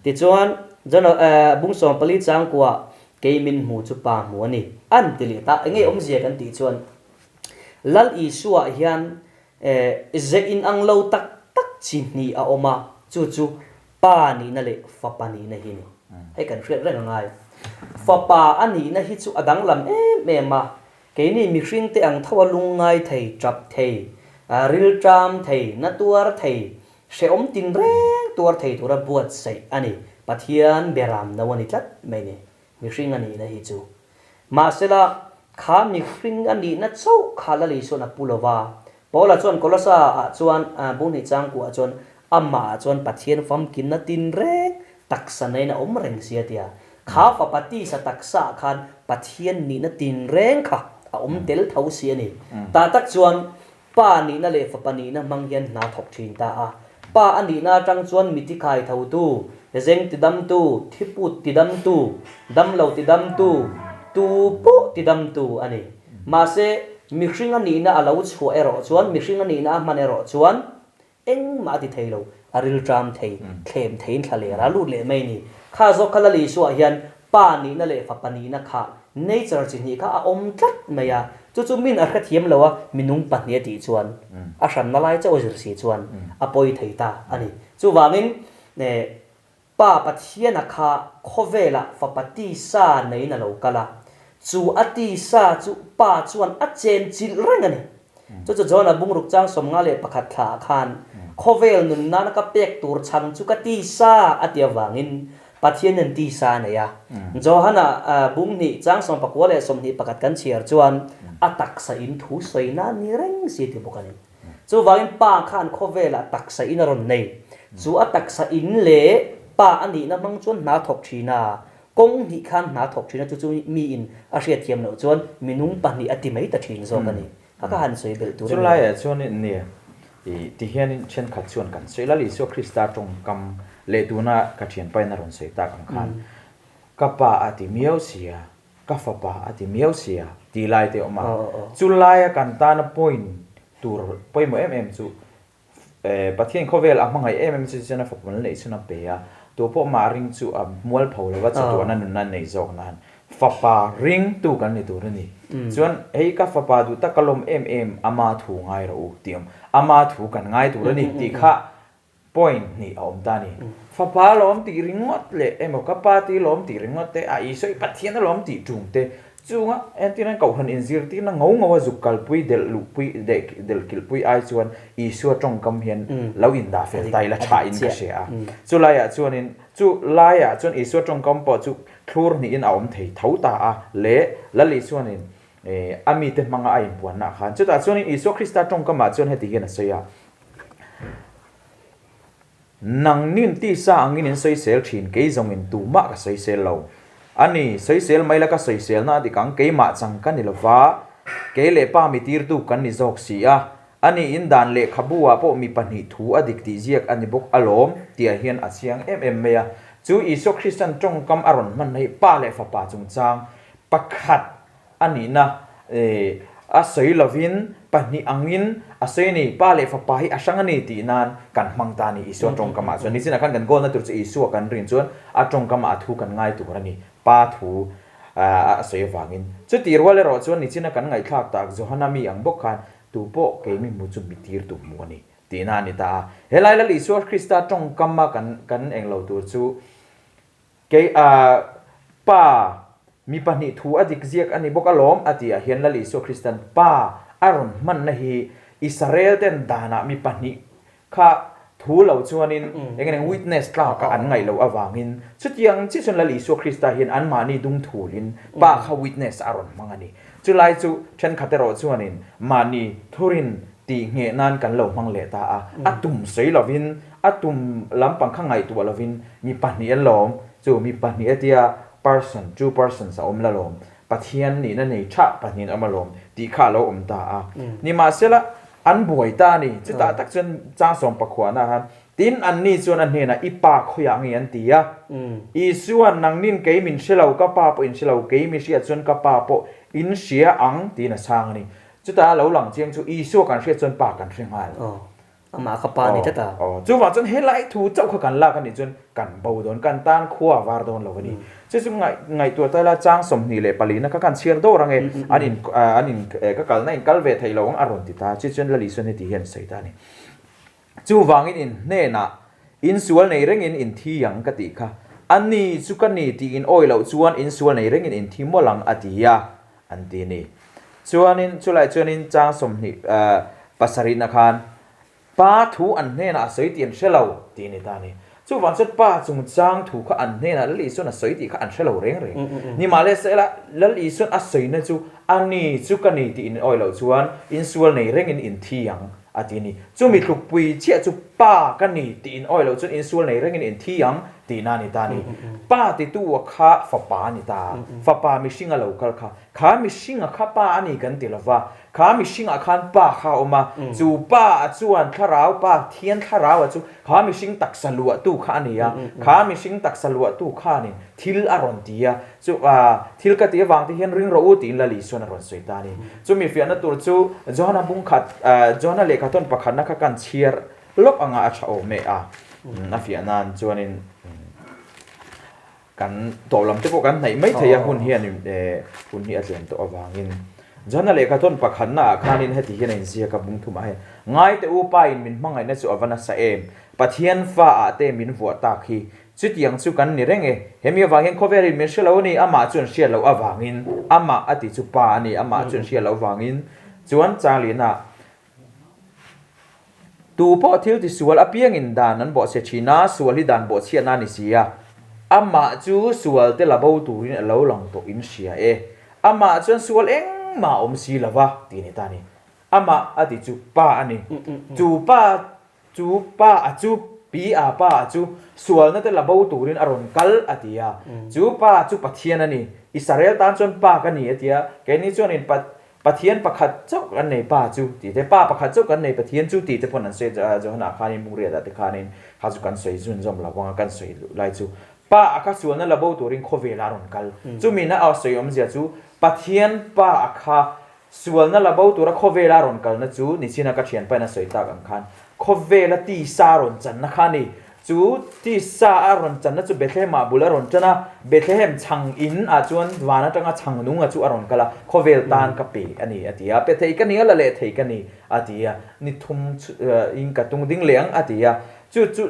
Tichuan, John-a bung 14 chang kuah kei min hmu chu Pa hmu a ni. An ti leh ta. Enge awmzia kan tih chuan Lal Isua hian ze inang lo tak tak chi hnih a awm a, chu chu Pa nihna leh Fapa nihna hi a ni. Hei kan hriat reng a ngai. Fapa a nihna hi chu a danglam em em a, keini mihringte ang tho a lungngai thei, tap thei, rilṭam thei, na tuar thei, hrehawm tin reng tuar thei tura buatsaih a ni. Pathian beram no a ni tlat mai ni. Mihring a nihna hi chu. Mahsela, kha mihring a nihna chauh kha Lal Isuan a pu lo va. Paula chuan Kolosa ah chuan Bunghnih changkuah chuan amah ah chuan Pathian famkimna tinreng taksa neiin a awm reng si a ti a. Kha fapa tisa taksa ah khan Pathian nihna tinreng kha a awm tel tho si a ni. Tah tak chuan Pa nihna leh fapa nihna hmang hian hna thawk thin ta a. Pa a nihna atang chuan mi tikhai thotu, zeng tidamtu, thiput tidamtu, damlo tidamtu, tu pawh tidamtu a ni. Mahse, mihring a nihna a lo chhuah erawh chuan, mihring a nihna a hman erawh chuan engmah a ti thei lo, a rilṭam thei, thlem theiin thla leh ral lut leh mai a ni. Kha zawk kha Lal Isua hian Pa nihna leh fapa nihna kha nature chi hnih kha a awm tlat mai a, chu chu min a hrethiam lo a, minung pahnih a tih chuan a hranna lai chauh a zir si chuan a pawi thei ta a ni. Chuvangin Pa Pathiana kha khawvelah fapa tisa neiin a lo kal a, chu a tisa chu Pa chuan a chen chilh reng a ni. Chu chu John-a bungruk chang 51 thla ah khan khawvel nun nana ka pek tur chhang chu ka tisa a ti avangin Pathian in tisa a nei a. Johana bung hnih chang 19 leh 21 kan chhiar chuan a taksa in thu sawi nan ni reng si ti bawk a ni. Chuvangin Pa khan khawvelah taksa in a rawn nei. Chu a taksa in leh Pa a nihna hmang chuan hna thawk thin a, kawng hnih khan hna thawk thin a, chu chu mi in a hriatthiam loh chuan minung pahnih a ti mai ta thin zawk a ni. Ka ka han sawi belh tur a ni. Chulaiah chuan nia, i ti hianin thenkhat chuan kan sawi Lal Isua Krista tawngkam leh tuna ka thianpain a rawn sawi tak ang khan, Ka pa a ti miau sia, ka fapa a ti miau sia tih lai te a awm a. Chulaia kan tana point tur pawimawh em em chu Pathian khawvel a hmangaih em em chu chuan a fapa mal neih chhun a pe a, tu pawh mah ring chu a mual pho lo va, chatuahna nunna nei zawk nan fapa ringtu kan ni tur a ni. Chuan hei ka fapa duh tak ka lawm em em ama thu ngai rawh u tih a awm, ama thu kan ngai tur a ni tih kha point hnih a awm ta a ni. Fapa lawm tih ringawt leh emaw ka pa ti lawm tih ringawt te, a Isua i Pathian a lawm tih tum te Chunga entirna Kohhran inzirtirna ngo ngo a zuk kalpui delh luhpui delh kilhpui ai chuan Isua tawngkam hian lo indah fel ta ila tha in ka hria a. Chu laiah chuanin chu laiah chuan Isua tawngkam pawh chu thlur hnihin a awm thei tho ta a leh Lal Isuanin a mite hmanga a inpuanna ah khan chutah chuanin Isua Krista tawngkamah chuan heti hian a sawi a. Nang nin tisa angin in sawisel thin, kei zawngin tumah ka sawisel lo. A ni, sawisel mai la ka sawiselna a dik ang, keimah chang ka ni lova, kei leh pa mi tirtu kan ni zawk si a. A ni, in dan lehkhabu ah pawh mi pahnih thu a dik tih ziak a ni bawk alawm, tihah hian a chiang em em mai a. Chu Isua Kristan tawngkam a rawn hman hi Pa leh Fapa chungchang pakhat A nihna a sawi lovin pahnih angin a sawi a ni, Pa leh Fapa hi a hrang a ni tih nan kan hmang ta a ni Isua tawngkamah chuan. Nichinah khan kan goalna tur chu Isua kan rin chuan a tawngkamah a thu kan ngai tur a ni, Pa thu a sawi avangin. Chutih rual erawh chuan nichina kan ngaihthlak tak Johana mi ang bawk khan tupawh kei mi hmu chu mi tir tu hmu a ni tihna a ni ta a. Helai Lal Isua Krista tawngkama kan englo tur chu Kei a Pa, mi pahnih thu a dik ziak a ni bawk alawm, a ti ah hian Lal Isua Kristan Pa a rawn hmanna hi Israel ten danah mi pahnih kha thu lo chuanin eng eng witness tlak a an ngaih loh avangin chutiang chiah chuan Lal Isua Krista hian anmahni dung thulin Pa kha witness a rawn hmang a ni. Chulai chu thenkhat erawh chuanin mahni thurin. Tih ngheh nan kan lo hmang leh ta a, a tum sawi lovin, a tum lampang kha ngaihtuah lovin mi pahnih an lawm, chu mi pahnih a tia person, two persons a awm la lawm, Pathian nihna nei tha pahnih an awm alawm tih kha a lo awm ta a. Nimahsela, an buai ta a ni. Chutah tak chuan Changsawm pakhuahna khan, Tin, anni chuan a hnenah, I pa khawiah nge an ti a. Isuan, Nangnin kei min hre lo, ka pa pawh in hre lo, kei mi hriat chuan ka pa pawh in hria ang, tiin a chhang a ni. Chutah a lo lang chiang chu Isua kan hriat chuan Pa kan hre nghal. Aw, amah kha Pa ni tlat a. Aw, chuvang chuan helai thu chauh kha kan lak a nih chuan kan bo dawn, kan tan khua a var dawn lo a ni. Chu chu ngaihtuah ta ila chang 24 na kha kan chhiar dawr ang e, an in an in ka kalna in kal ve theih lo ang a rawn ti ta. Chu chuan Lal Isua heti hian sawi ta a ni. Chuvangin in hnenah in sual nei rengin in thi ang ka tih kha. A ni chu ka ni tih in awi loh chuan in sual nei rengin in thi mawlh ang a ti a, an ti a ni. Chuanin chulai chuanin chang 20 pasarihna khan Pa thu an hnenah a sawi tih an hre lo tih a ni ta a ni. Chuvang chuan Pa chungchang thu kha an hnenah Lal Isuan a sawi tih kha an hre lo reng reng. Nimahleselah Lal Isuan a sawina chu a ni chu ka ni tih in awi loh chuan in sual nei rengin in thi ang a ti a ni. Chumi tlukpui chiah chu Pa ka ni tih in awi loh chuan in sual nei rengin in thi ang tihna a ni ta a ni. Pa titu a kha fapa a ni ta a, fapa mihring a lo kal kha. Kha mihringa kha pa a ni kan ti lova, kha mihringah khan pa kha a awm a, chu pa a chuan thlarau pa, Thian thlarau a chu kha mihring taksa luahtu kha a ni a, kha mihring taksa luahtu khanin thil a rawn ti a, chu thil ka tih avang te hian ring rawh u tiin Lal Isuan a rawn sawi ta a ni. Chumi fiahna tur chu Johana bungkhat, Johana lehkhathawn pakhatna kha kan chhiar lawk anga a tha awm e a, a fiah nan chuanin. Kan tawh lam te pawh kan hnaih mai thei a, hun hian hun hi a tlem tawh avangin. Johana lehkha thawn pakhatna ah khanin heti hian a inziak a, bung thumah hian, Ngai teh u, Pa in min hmangaihna chu a va nasa em? Pathian fa ah te min vuah tak hi. Chutiang chu kan ni reng e. Hemi avang hian khawvel in min hre lo a ni, amah chuan hriat loh avangin, amah a ti chu Pa a ni, amah chuan hriat loh avangin chuan Changlina Tu pawh thil ti sual apiangin dan an bawhchhe thin a, sual hi dan bawhchhiatna a ni si a. Amah chu sual te la bo turin a lo lang tawh in hria e. Amah chuan sual engmah a awm si lo va, tih a ni ta a ni. Amah a ti chu pa a ni. Chu pa chu pa a chu, pi a pa a chu, sualna te la bo turin a rawn kal a ti a. Chu pa chu Pathian a ni. Israel tan chuan pa ka ni a ti a. Keini chuanin Pathian pakhat chauh kan nei Pa chu tih te, Pa pakhat chauh kan nei Pathian chu tih te pawn an sawi a, Johana khanin Mungriatah te khanin kha chu kan sawi zun zawm lo vang a, kan sawi luh lai chu Pa a kha sualna la bo turin khawvelah a rawn kal. Chumi na a sawi awmzia chu Pathian Pa a kha sualna la bo tura khawvela a rawn kalna chu nichina ka thianpain a sawi tak ang khan khawvela tisa a rawn channa kha a ni. Chu tisa a rawn channa chu Bethlehem-ah bul a rawn tan a, Bethlehem chhang in ah chuan van atanga chhang nunga chu a rawn kal a, khawvel tan ka pe a ni a ti a, pe thei ka ni a, la leh thei ka ni a ti a, ni thum in ka tung ding leh ang a ti a. Chu chu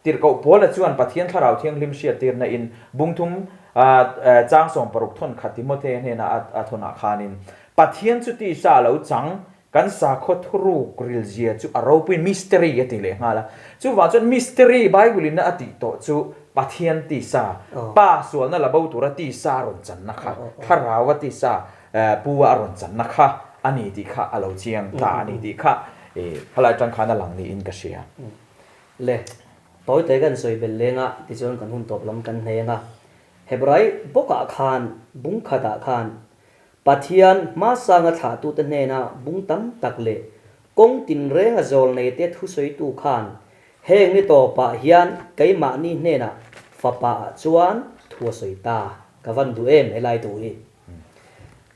Tirhkoh Paula chuan Pathian Thlarau Thianghlim hriattirna in bungthum chang 60 thawn khat Timothea hnena a thawnah khanin Pathian chu tisa a lo chang Kan sakhaw thuruk rilzia chu a ropui mystery a ti leh nghal a. Chuvang chuan mystery Bible in a tih tawh chu Pathian tisa, Pa sualna la bo tura tisa a rawn channa kha, Thlarau a tisa pu a rawn channa kha a ni tih kha a lo chiang ta a ni tih kha khalai atang khan a lang niin ka hria. Le, tawite kan sawi belh leng a, tichuan kan hun tawp lam kan hneng a. Hebrai bawkah khan, bung khatah khan Pathian hmasanga thlahtute hnena bung tam tak leh kawng tinrenga zawl neite thusawitu khan heng ni tawpah hian keimahni hnenah fapa ah chuan thu a sawi ta. Ka van duh em helai tu hi.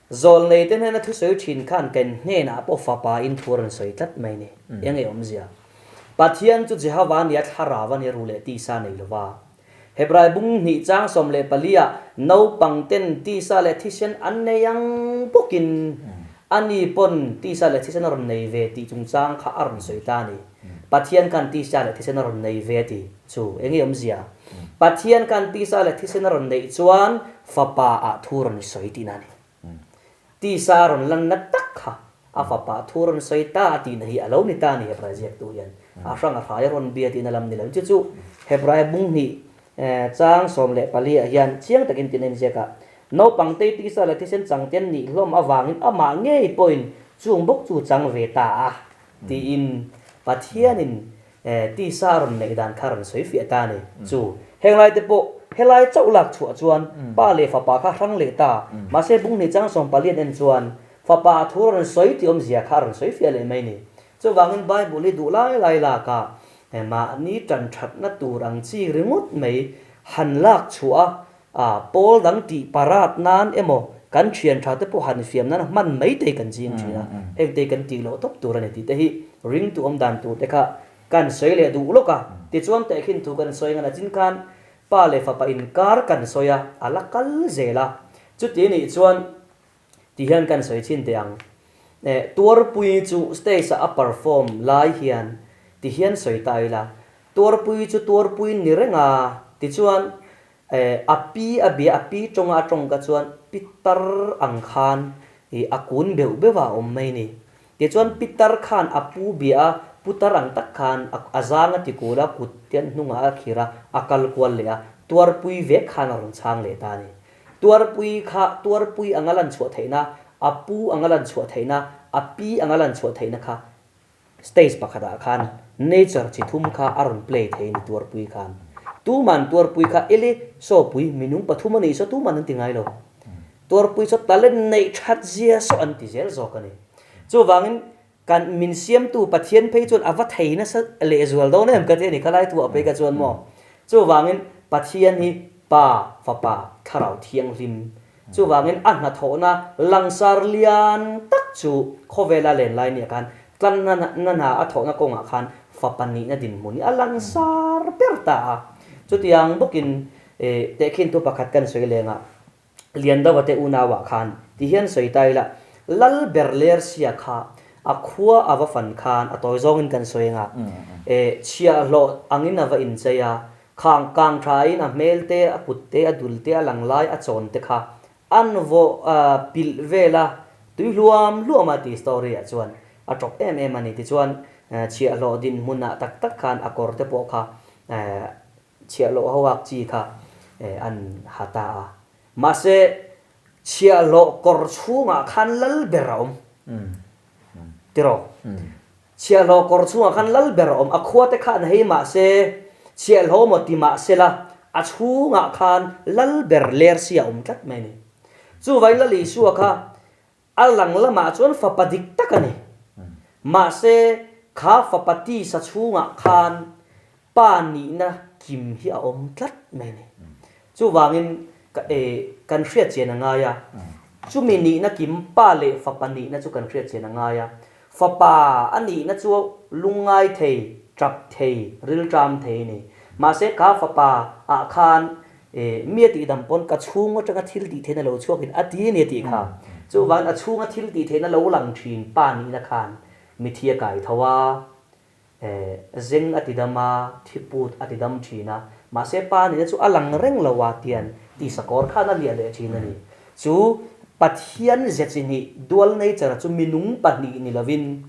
Zawl neite hnena thusawi thin khan kan hnenah pawh fapa in thu a rawn sawi tlat mai ni. Eng nge awmzia? Pathian chu Jehova nia thlarau a nia ru leh tisa nei lova. Hebrai bung hnih chang 14 ah naupang ten tisa leh thisen an nei ang bawkin ani pawn tisa leh thisen a rawn nei ve tih chungchang kha a rawn sawi ta a ni. Pathian khan tisa leh thisen a rawn nei ve ti chu eng nge awmzia? Pathian khan tisa leh thisen a rawn neih chuan fapa ah thu rawn sawi tihna a ni. Tisa a rawn lanna tak kha a fapa thu rawn sawi ta a tihna hi a lo ni ta a ni Hebrai ziaktu hian a hrang a hrai a rawn bia tihna lam ni lo. Chu chu Hebrai bung hnih chang 14 ah hian chiang takin tihna inziak a, naupang te tisa leh thisen changte an nih hlawm avangin amah ngei pawhin chung bawk chu chang ve ta a. tiin Pathianin tisa a rawn neih dan kha a rawn sawi fiah ta a ni. Chu henglai te pawh helai chauh lak chhuah chuan Pa leh Fapa kha hrang leh ta. Mahse bunghnih chang sawmpalian en chuan Fapa thu a rawn sawi tih awmzia kha a rawn sawi fiah leh mai a ni. Chuvangin Bible hi duh lai lai lak a mahni tan thatna tur ang chi ringawt mai han lak chhuah a, a pawl dang tih parat nan emaw kan thian tha te pawh han fiam nan hman mai te hi kan ching thin a, heng te hi kan tih loh tawp tur a ni tih te hi ringtu awm dan tur te kha kan sawi leh duh lawk a. Tichuan tehkhin thu kan sawi ngan a chin khan pa leh fapa inkar kan sawi a, a la kal zel a. Chuti nih chuan Ti hian kan sawi chhin teh ang. Eh, Tuarpui chu stage ah a perform lai hian ti hian sawi ta ila, Tuarpui chu Tuarpui ni reng a, tichuan eh, a pi a bia a pi tawnga a tawng ka chuan pitar ang khan ih a kun beuh beuh a awm mai ni. Tichuan pitar khan a pu bia a, putar ang tak khan a a zang a ti kul a, kut te hnungah a khir a, a kal kual leh a, Tuarpui vek khan a rawn chhang leh ta a ni. Tuarpui kha tuarpui anga lan chhuah theihna, a pu anga lan chhuah theihna, a pi anga lan chhuah theihna kha stage pakhatah khan nature chi thum kha a rawn play thei a ni tuarpui khan. Tuman tuarpui kha ele sawpui minung pathum a nih saw tuman an ti ngai lo. Tuarpui saw talent neih that zia saw an ti zel zawk a ni. Chuvangin kan min siamtu Pathian phei chuan a va thei nasa lehzual dawn em ka ti a ni, khalai thu ah phei ka chuan maw. Chuvangin Pathian hi Pa, Fapa, Thlarau Thianghlim. Chuvangin a hnathawhna langsar lian tak chu khawvela len lai nia khan tlanna na hna a thawhna kawngah khan Fapa nihna dinhmun hi a langsar ber ta a. Chutiang bawkin tehkhin thu pakhat kan sawi lengah Liandova te unauah khan ti hian sawi ta ila, Lal ber Lersia kha a khua a va fan khan a tawi zawngin kan sawi anga, e, chhiahhlawh angin a va inchei a, khang kang thain a hmel te, a kut te, a dul te, a lang lai, a chawn te kha an vaw pilh vel a, tui hluam hluam a ti story ah chuan a tawp em em a ni. Tichuan chhiahhlawh dinhmunah tak tak khan a kawr te pawh kha Chhiahhlawh ho ak chi kha an ha ta a. Mahse, chhiahhlawh kawr chhungah khan lal ber a awm. Tiraw? Chhiahhlawh kawr chhungah khan lal ber a awm. A khua te kha an hei mahse, chhiahhlawh maw ti mahsela, a chhungah khan lal ber ler si a awm tlat mai a ni. Chuvain Lal Isua kha A lang lamah chuan fapa dik tak a ni. Mahse, kha fapa tisa chhungah khan pa nihna kim hi a awm tlat mai a ni. Chuvangin, ka e, kan hriat chian a ngai a. Chumi nihna kim pa leh fapa nihna chu kan hriat chian a ngai a. Fapa a nihna chu lungngai thei, tap thei, rilṭam thei a ni. Mahse, kha fapa ah khan E, mi a tihdam pawn ka chhung atanga thil tih theihna lo chhuakin a ti a ni a tih kha. Chuvangin a chhunga thil tih theihna lo lang thin pa nihna khan mithi a kai tho a, e, zeng a tidam a, thiput a tidam thin a, mahse pa nihna chu a lang reng lo a tian tisakawr khan a liah leh thin a ni. Chu Pathian ze chi hnih, dual nature, chu minung pahnih ni lovin,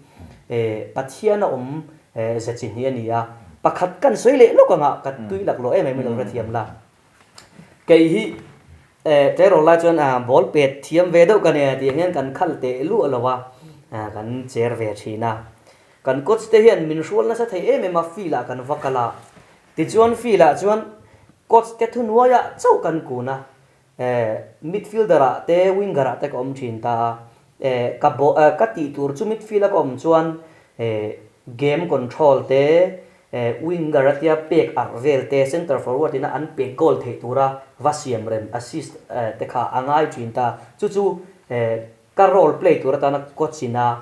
e, Pathian a awm ze chi hnih a ni a, pakhat kan sawi leh lawk anga ka tui lak lawh em em i lo hrethiam la. Kei hi tleirawl lai chuan ball pet thiam ve deuh ka nia tih ang hian kan khal teh luah lo a, kan cher ve thin a. Kan coach te hian min hrual nasa thei em em a, field ah kan va kal a. Tichuan field ah chuan coach te thuhnuaiah chauh kan kun a, Midfielder ah te winger ah te ka awm thin ta a, ka ka tih tur chu midfield a ka awm chuan game control te winger a tia pek arh vel te center forward ina an pek goal theih tura va siam rem assist te kha a ngai thin ta, chu chu ka role play tur atana coach ina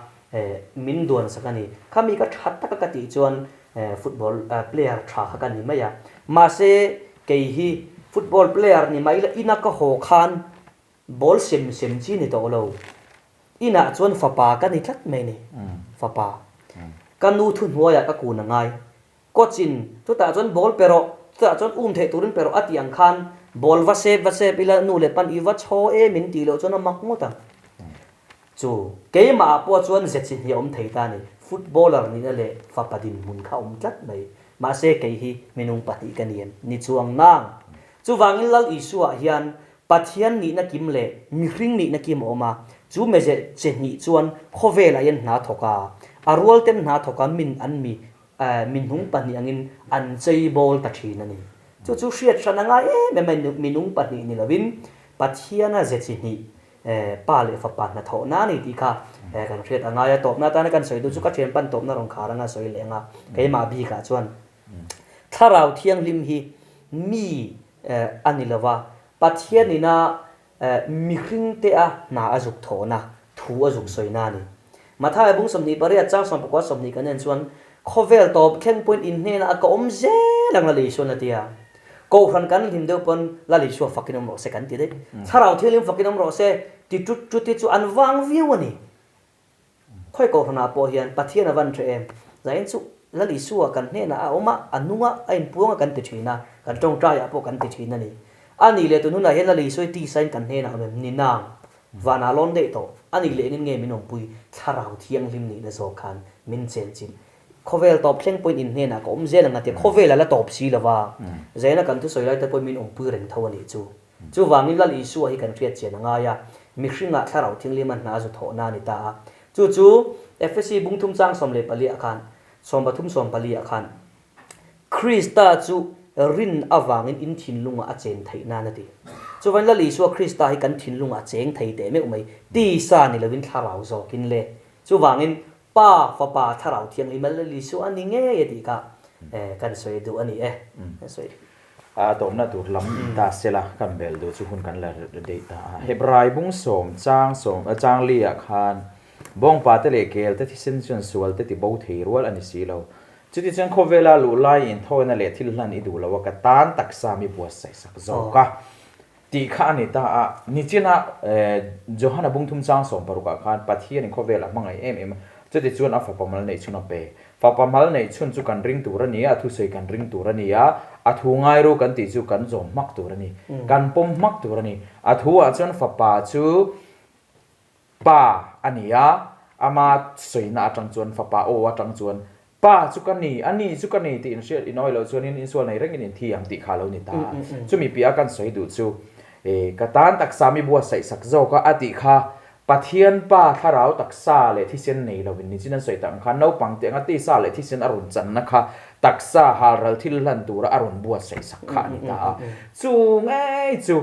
min duan sak a ni. Khami ka tha taka ka tih chuan football player tha kha ka ni mai a. Mahse kei hi football player ni mai la ina ka haw khan ball sem sem chi ni tawh lo. Inah chuan fapa ka ni tlat mai ni. Fapa. Ka nu thuhnuaiah ka kun a ngai. Coach in chutah chuan ball pe rawh, chutah chuan um theih turin pe rawh a tih ang khan ball va sep va sep ila nu leh pan i va chhaw e min tih loh chuan a mak ngawt ang. Chu keimah ah pawh chuan ze chi hnih a awm thei ta a ni, footballer nihna leh fapa dinhmun kha a awm tlat mai. Mahse kei hi minung pahnih ka ni em? Ni chuang nang. Chuvangin Lal Isua ah hian Pathian nihna kim leh mihring nihna kim a awm a, chu meze che hnih chuan khawvelah hian hna thawk a. A rual ten hna thawk a min an mi minung pahnih angin an cheibawl ta thin a ni. Chu chu hriat hran a ngai em em a, minung pahnih ni lovin Pathiana ze chi hnih Pa leh Fapa hnathawhna a ni tih kha kan hriat a ngai a. Tawpna atana kan sawi duh chu ka thian pan tawpna rawn khar anga sawi leh anga keimah bikah chuan Thlarau Thianghlim hi mi a ni lova, Pathianina Mihringte a hna a zuk thawhna, thu a zuk sawina a ni. Mathaia bung 28 chang 19 20 kan en chuan, Khawvel tawp thleng pawhin in hnenah a ka awm zel ang Lal Isuan a ti a. Kohhran kan hlim deuh pawn Lal Isua fakin awm rawh se kan ti daih. Thlarau Thianghlim fakin awm rawh se ti tut tut hi chu an vang viau a ni. Khawi kohhranah pawh hian Pathian a van ṭha em? Zain chu Lal Isua kan hnenah a awm a, a nung a, a inpuang a kan ti ṭhin a, kan ṭawngṭaiah pawh kan ti ṭhin a ni. A nih leh tun hunah hian Lal Isua hi tisain kan hnenah a awm em? Ni nang. Vanah lawn daih tawh. A nih leh engin nge min awmpui? Thlarau Thianghlim nihna zawk khan min chenchilh. Khawvel tawp thleng pawhin in hnenah ka awm zel ang a tia, khawvel a la tawp si lo va, Zaina kan thusawi lai te pawhin min awmpui reng tho a nih chu. Chuvangin Lal Isua hi kan hriat chian a ngai a, mihringah Thlarau Thinglima hna zu thawhna a ni ta a. Chu chu Efesi bung thum chang 14 ah khan, 33 14 ah khan, Krista chu rin avangin in thinlungah a chen theih nan a ti. Chuvangin Lal Isua Krista hi kan thinlungah a cheng thei teh meuh mai, tisa ni lovin Thlarau zawkin le. Chuvangin Pa, Fapa, Thlarau Thianghlim a Lal Isua a ni ngei a tih kha kan sawi duh a ni e. Kan sawi. A tawpna tur lam in ta sela kan bel duh chu hun kan la deih ta a. Hebrai bung sawm chang sawm chang li ah khan bawngpa te leh kel te thisen chuan sual te ti bo thei rual a ni si lo. Chuti chuan khawvela luh lai inthawina leh thil hlan i duh lo a ka tan taksa mi buatsaih sak zawk a tih kha a ni ta a. Nichina Johana bung thum chang 16 ah khan Pathianin khawvel a hmangaih em em a, chuti chuan a fapa mal neih chhun a pe. Fapa mal neih chhun chu kan ring tur a ni a, a thusawi kan ring tur a ni a, a thu ngai ru kan tih chu kan zawm hmak tur a ni, kan pawm hmak tur a ni. A thu ah chuan fapa chu pa a ni a, ama sawina atang chuan fapa aw atang chuan pa chu ka ni, a ni chu ka ni tih inhriat inawi loh chuanin insual nei rengin inthi ang tih kha a lo ni ta a. Chumi piah a kan sawi duh chu ka tan taksa mi buatsaih sak zawk a, a tih kha Pathian Pa thlarau taksa leh thisen nei lovin nichin an sawi tak ang khan naupang te anga tisa leh thisen a rawn channa kha taksa halral thil hlan tura a rawn buatsaih sak kha a ni ta a. Chu ngei chu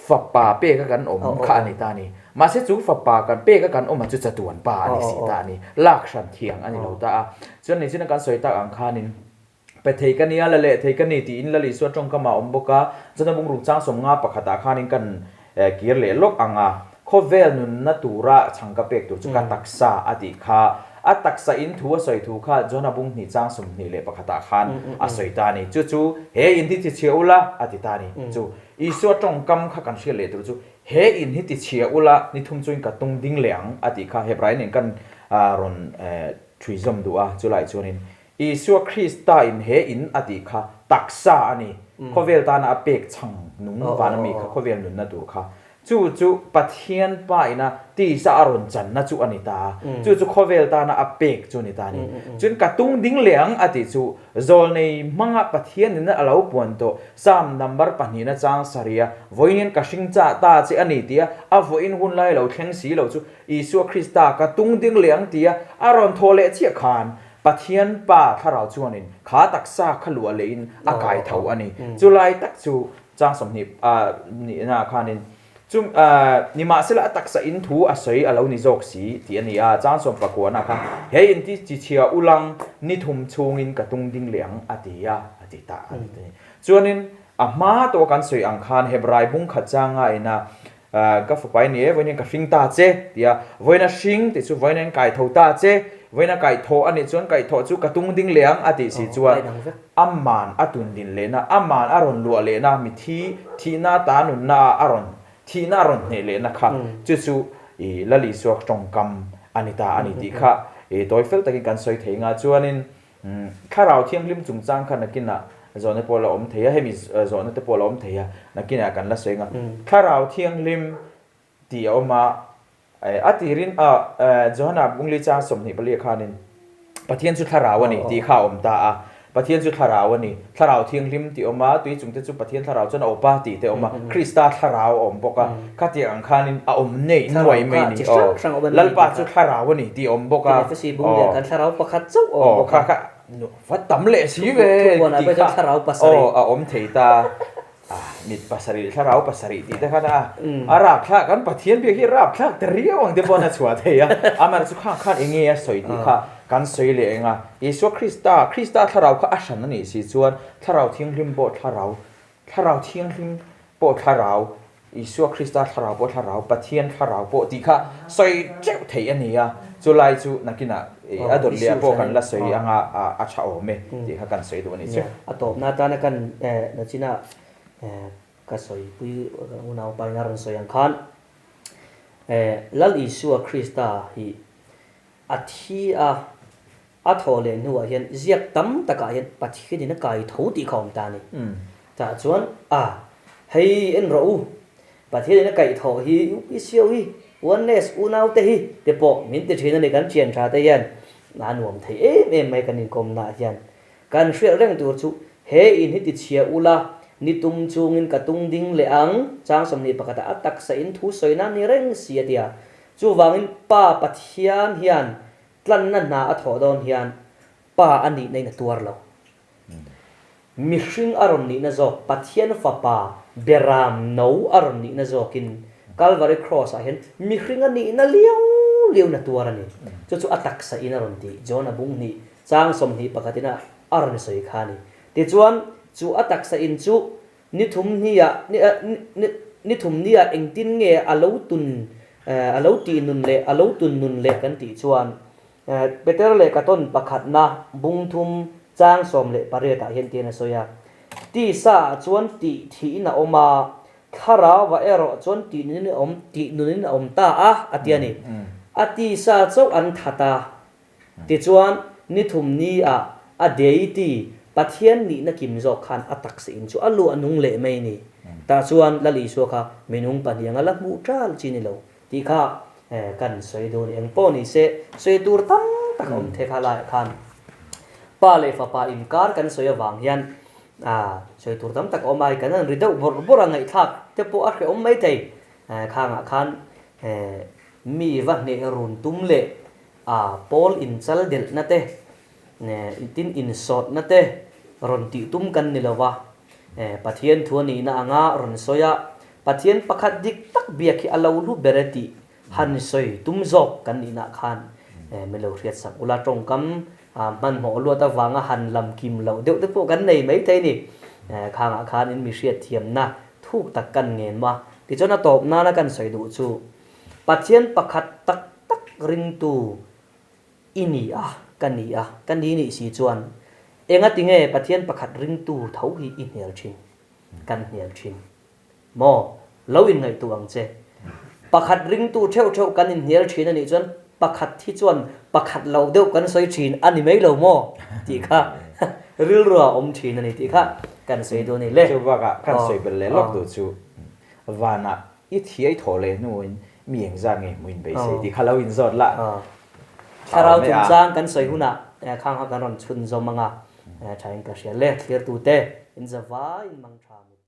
fapa peka kan awm kha a ni ta a ni. Mahse chu fapa kan peka kan awm a chu chatuan pa a ni si ta a ni. Lak hran thiang a ni lo ta a. Chuan nichin a kan sawi tak ang khanin Pe thei ka nia, la leh thei ka ni tiin Lal Isua tawngkam ah awm bawk a, chuan a bungruk chang 51 ah khanin kan kir leh lawk ang a, khawvel nunna tura chhang ka pek tur chu ka taksa a tih kha, a taksa in thu a sawi thu kha John-a bung hnih chang 21 ah khan a sawi ta a ni. Chu chu he in hi ti chhia ula a ti ta a ni. Chu Isua tawngkam kha kan hriat leh tur chu he in hi ti chhia ula ni thum chuin ka tung ding leh ang a tih kha Hebrai nen kan rawn thui zawm duh a, chulai chuanin Isua Krista in he in a tih kha taksa a ni. Khawvel tana a pek chhang nung vana mi kha khawvel nunna tur kha. Chu chu Pathian Pa ina tisa a rawn channa chu a ni ta a. Chu chu khawvel tana a pek chu a ni ta a ni. Chuan ka tung ding leh ang a tih chu zawlnei hmanga Pathian in a lo puan tawh Psalm number pahnihna chang sarih a vawiin ka hring chah ta che a ni tia a vawiin hun lai lo thleng si lo chu Isua Krista ka tung ding leh ang tia a rawn thawh leh chiah khan Pathian Pa thlarau chuanin kha taksa kha luah lehin a kai tho a ni. Chulai tak chu chang 20 nihna khanin chu nimahsela a taksa in thu a sawi a lo ni zawk si tih a ni a. Chang 19 na khan he in ti chichhia ulang ni thum chhungin ka tung ding leh ang a ti a, a ti ta a ni. Chuanin a hma tawh kan sawi ang khan Hebrai bung khat changa ina Ka fapa i ni e, vawiin ka hring ta che, ti a. Vawiin a hring tih chu vawiin a inkai tho ta che, vawiin a kaih thawh a nih chuan kaih thawh chu ka tung ding leh ang a tih si chuan aman a tun din lehna, aman a rawn luah lehna, mithi thihna ta nunna ah a rawn thihna a rawn hneh lehna kha chu chu i Lal Isua tawngkam a ni ta a ni tih kha i tawi fel takin kan sawi thei nga chuanin Thlarau Thianghlim chungchang kha nakinah zawhna pawh la awm thei a, hemi zawhna te pawh la awm thei a, nakinah kan la sawi ang a. Thlarau Thianghlim tih a awm a, a tirin a Johana Bungli chang 24 khanin Pathian chu thlarau a ni tih kha a awm ta a. Pathian chu thlarau a ni, thlarau thianghlim tih a awm a, tui chung te chu Pathian thlarau chuan a awp a tih te a awm a, Krista thlarau a awm bawk a, khatiang ang khanin a awm neih nuai mai a ni. Aw, Lalpa chu thlarau a ni tih a awm bawk a, aw, aw, kha kha va tam leh si ve tih kha aw a awm thei ta. Ah, mit pasarih, thlarau pasarih tih te khan a, a rapthlak, kan Pathian biak hi rapthlak ta riau ang te pawh a chhuah thei a. Amaherawhchu chu khang khan eng nge a sawi tih kha kan sawi leh eng a. Isua Krista, Krista thlarau kha a hran a nih si chuan thlarau thianghlim pawh thlarau, thlarau thianghlim pawh thlarau, Isua Krista thlarau pawh thlarau, Pathian thlarau pawh tih kha sawi teuh theih a ni a. Chulai chu nakinah a dawt leh pawh kan la sawi anga a tha awm e tih kha kan sawi duh a ni chu. A tawpna atana kan nachina ka sawipui unaupa in a rawn sawi ang khan Lal Isua Krista hi a thi a, a thawh leh hnuah hian ziak tam takah hian Pathianin a kai tho tih kha a awm ta a ni. Tah chuan a, hei en rawh u, Pathianin a kaih thawh hi UPCO hi, Oneness unaute hi te pawh min ti thin a ni kan thian tha te hian a nuam thei em em mai kan inkawmnaah hian. Kan hriat reng tur chu he in hi tichhia ula ni tum chungin ka tung ding leh ang, chang 21 ah a taksa in thu sawi nan ni reng si a ti a. Chuvangin Pa Pathian hian tlanna hna a thawh dawn hian Pa a nihna in a tuar lo. Mihring a rawn nihna zawk, Pathian Fapa Beram no a rawn nihna zawkin Calvary Cross ah hian mihring a nihna liau liau na tuar a ni. Chu chu a taksa in a rawn ti, John a bung hnih, chang 21 in a a rawn sawi kha a ni. Tichuan, chu a taksa in chu ni thum hniah, ni thum niah engtin nge a lo tun, a lo tih nun leh a lo tun nun leh kan tih chuan, Peter leh Katon pakhatna bung thum chang 18 ah hian tiin a sawi a, Tisa ah chuan tih thihin a awm a, thlarau ah erawh chuan tih nunin a awm tih nunin a awm ta a, a ti a ni. A tisa chauh an that a, tichuan ni thum ni ah a deity, Pathian nihna kim zawk khan a taksa in chu a luah nung leh mai a ni. Tah chuan Lal Isua kha minung pahnih anga la hmuh ṭal chi ni lo. Tih kha kan sawi dawn eng pawh ni se, sawi tur tam tak a awm thei kha laiah khan pa leh fapa inkar kan sawi avang hian sawi tur tam tak a awm a, kan han ri deuh bawrh bawrh a ngaihthlak te pawh a hrehawm mai thei. Khangah khan mi va hneh run tum leh pawl inchal delhna te, tin insawtna te rawn tih tum kan ni lo va, Pathian thu a nihna anga rawn sawi a, Pathian pakhat dik tak biak hi a lo hlu ber e tih han sawi tum zawk kan nihna khan min lo hriat sak ula tawngkam hmanhmawh luat avanga han lam kim loh deuh te pawh kan nei mai thei ni. Khangah khan in mi hriat thiamna thuk tak kan ngen ma. Tichuan a tawp nana kan sawi duh chu Pathian pakhat tak tak ringtu I ni a, ka ni a, ka ni nih si chuan engati nge Pathian pakhat ringtu tho hi i hnial thin? Kan hnial thin. Maw? Lo inngaihtuah ang che. Pakhat ringtu theuh theuh kan inhnial thin a nih chuan pakhat hi chuan pakhat lo deuh kan sawi thin a ni mai lo maw? Tih kha rilru ah awm thin a ni tih kha kan sawi duh a ni le. Chu bakah kan sawi belh leh lawk duh chu vanah I thiai thawh leh hnuin mi engzat nge hmuin beisei tih kha lo inzawt la. Thlarau chungchang kan sawi hunah khang kha kan rawn chhunzawm anga thain ka hria le. Thlirtute in zavaiin mang tha mut.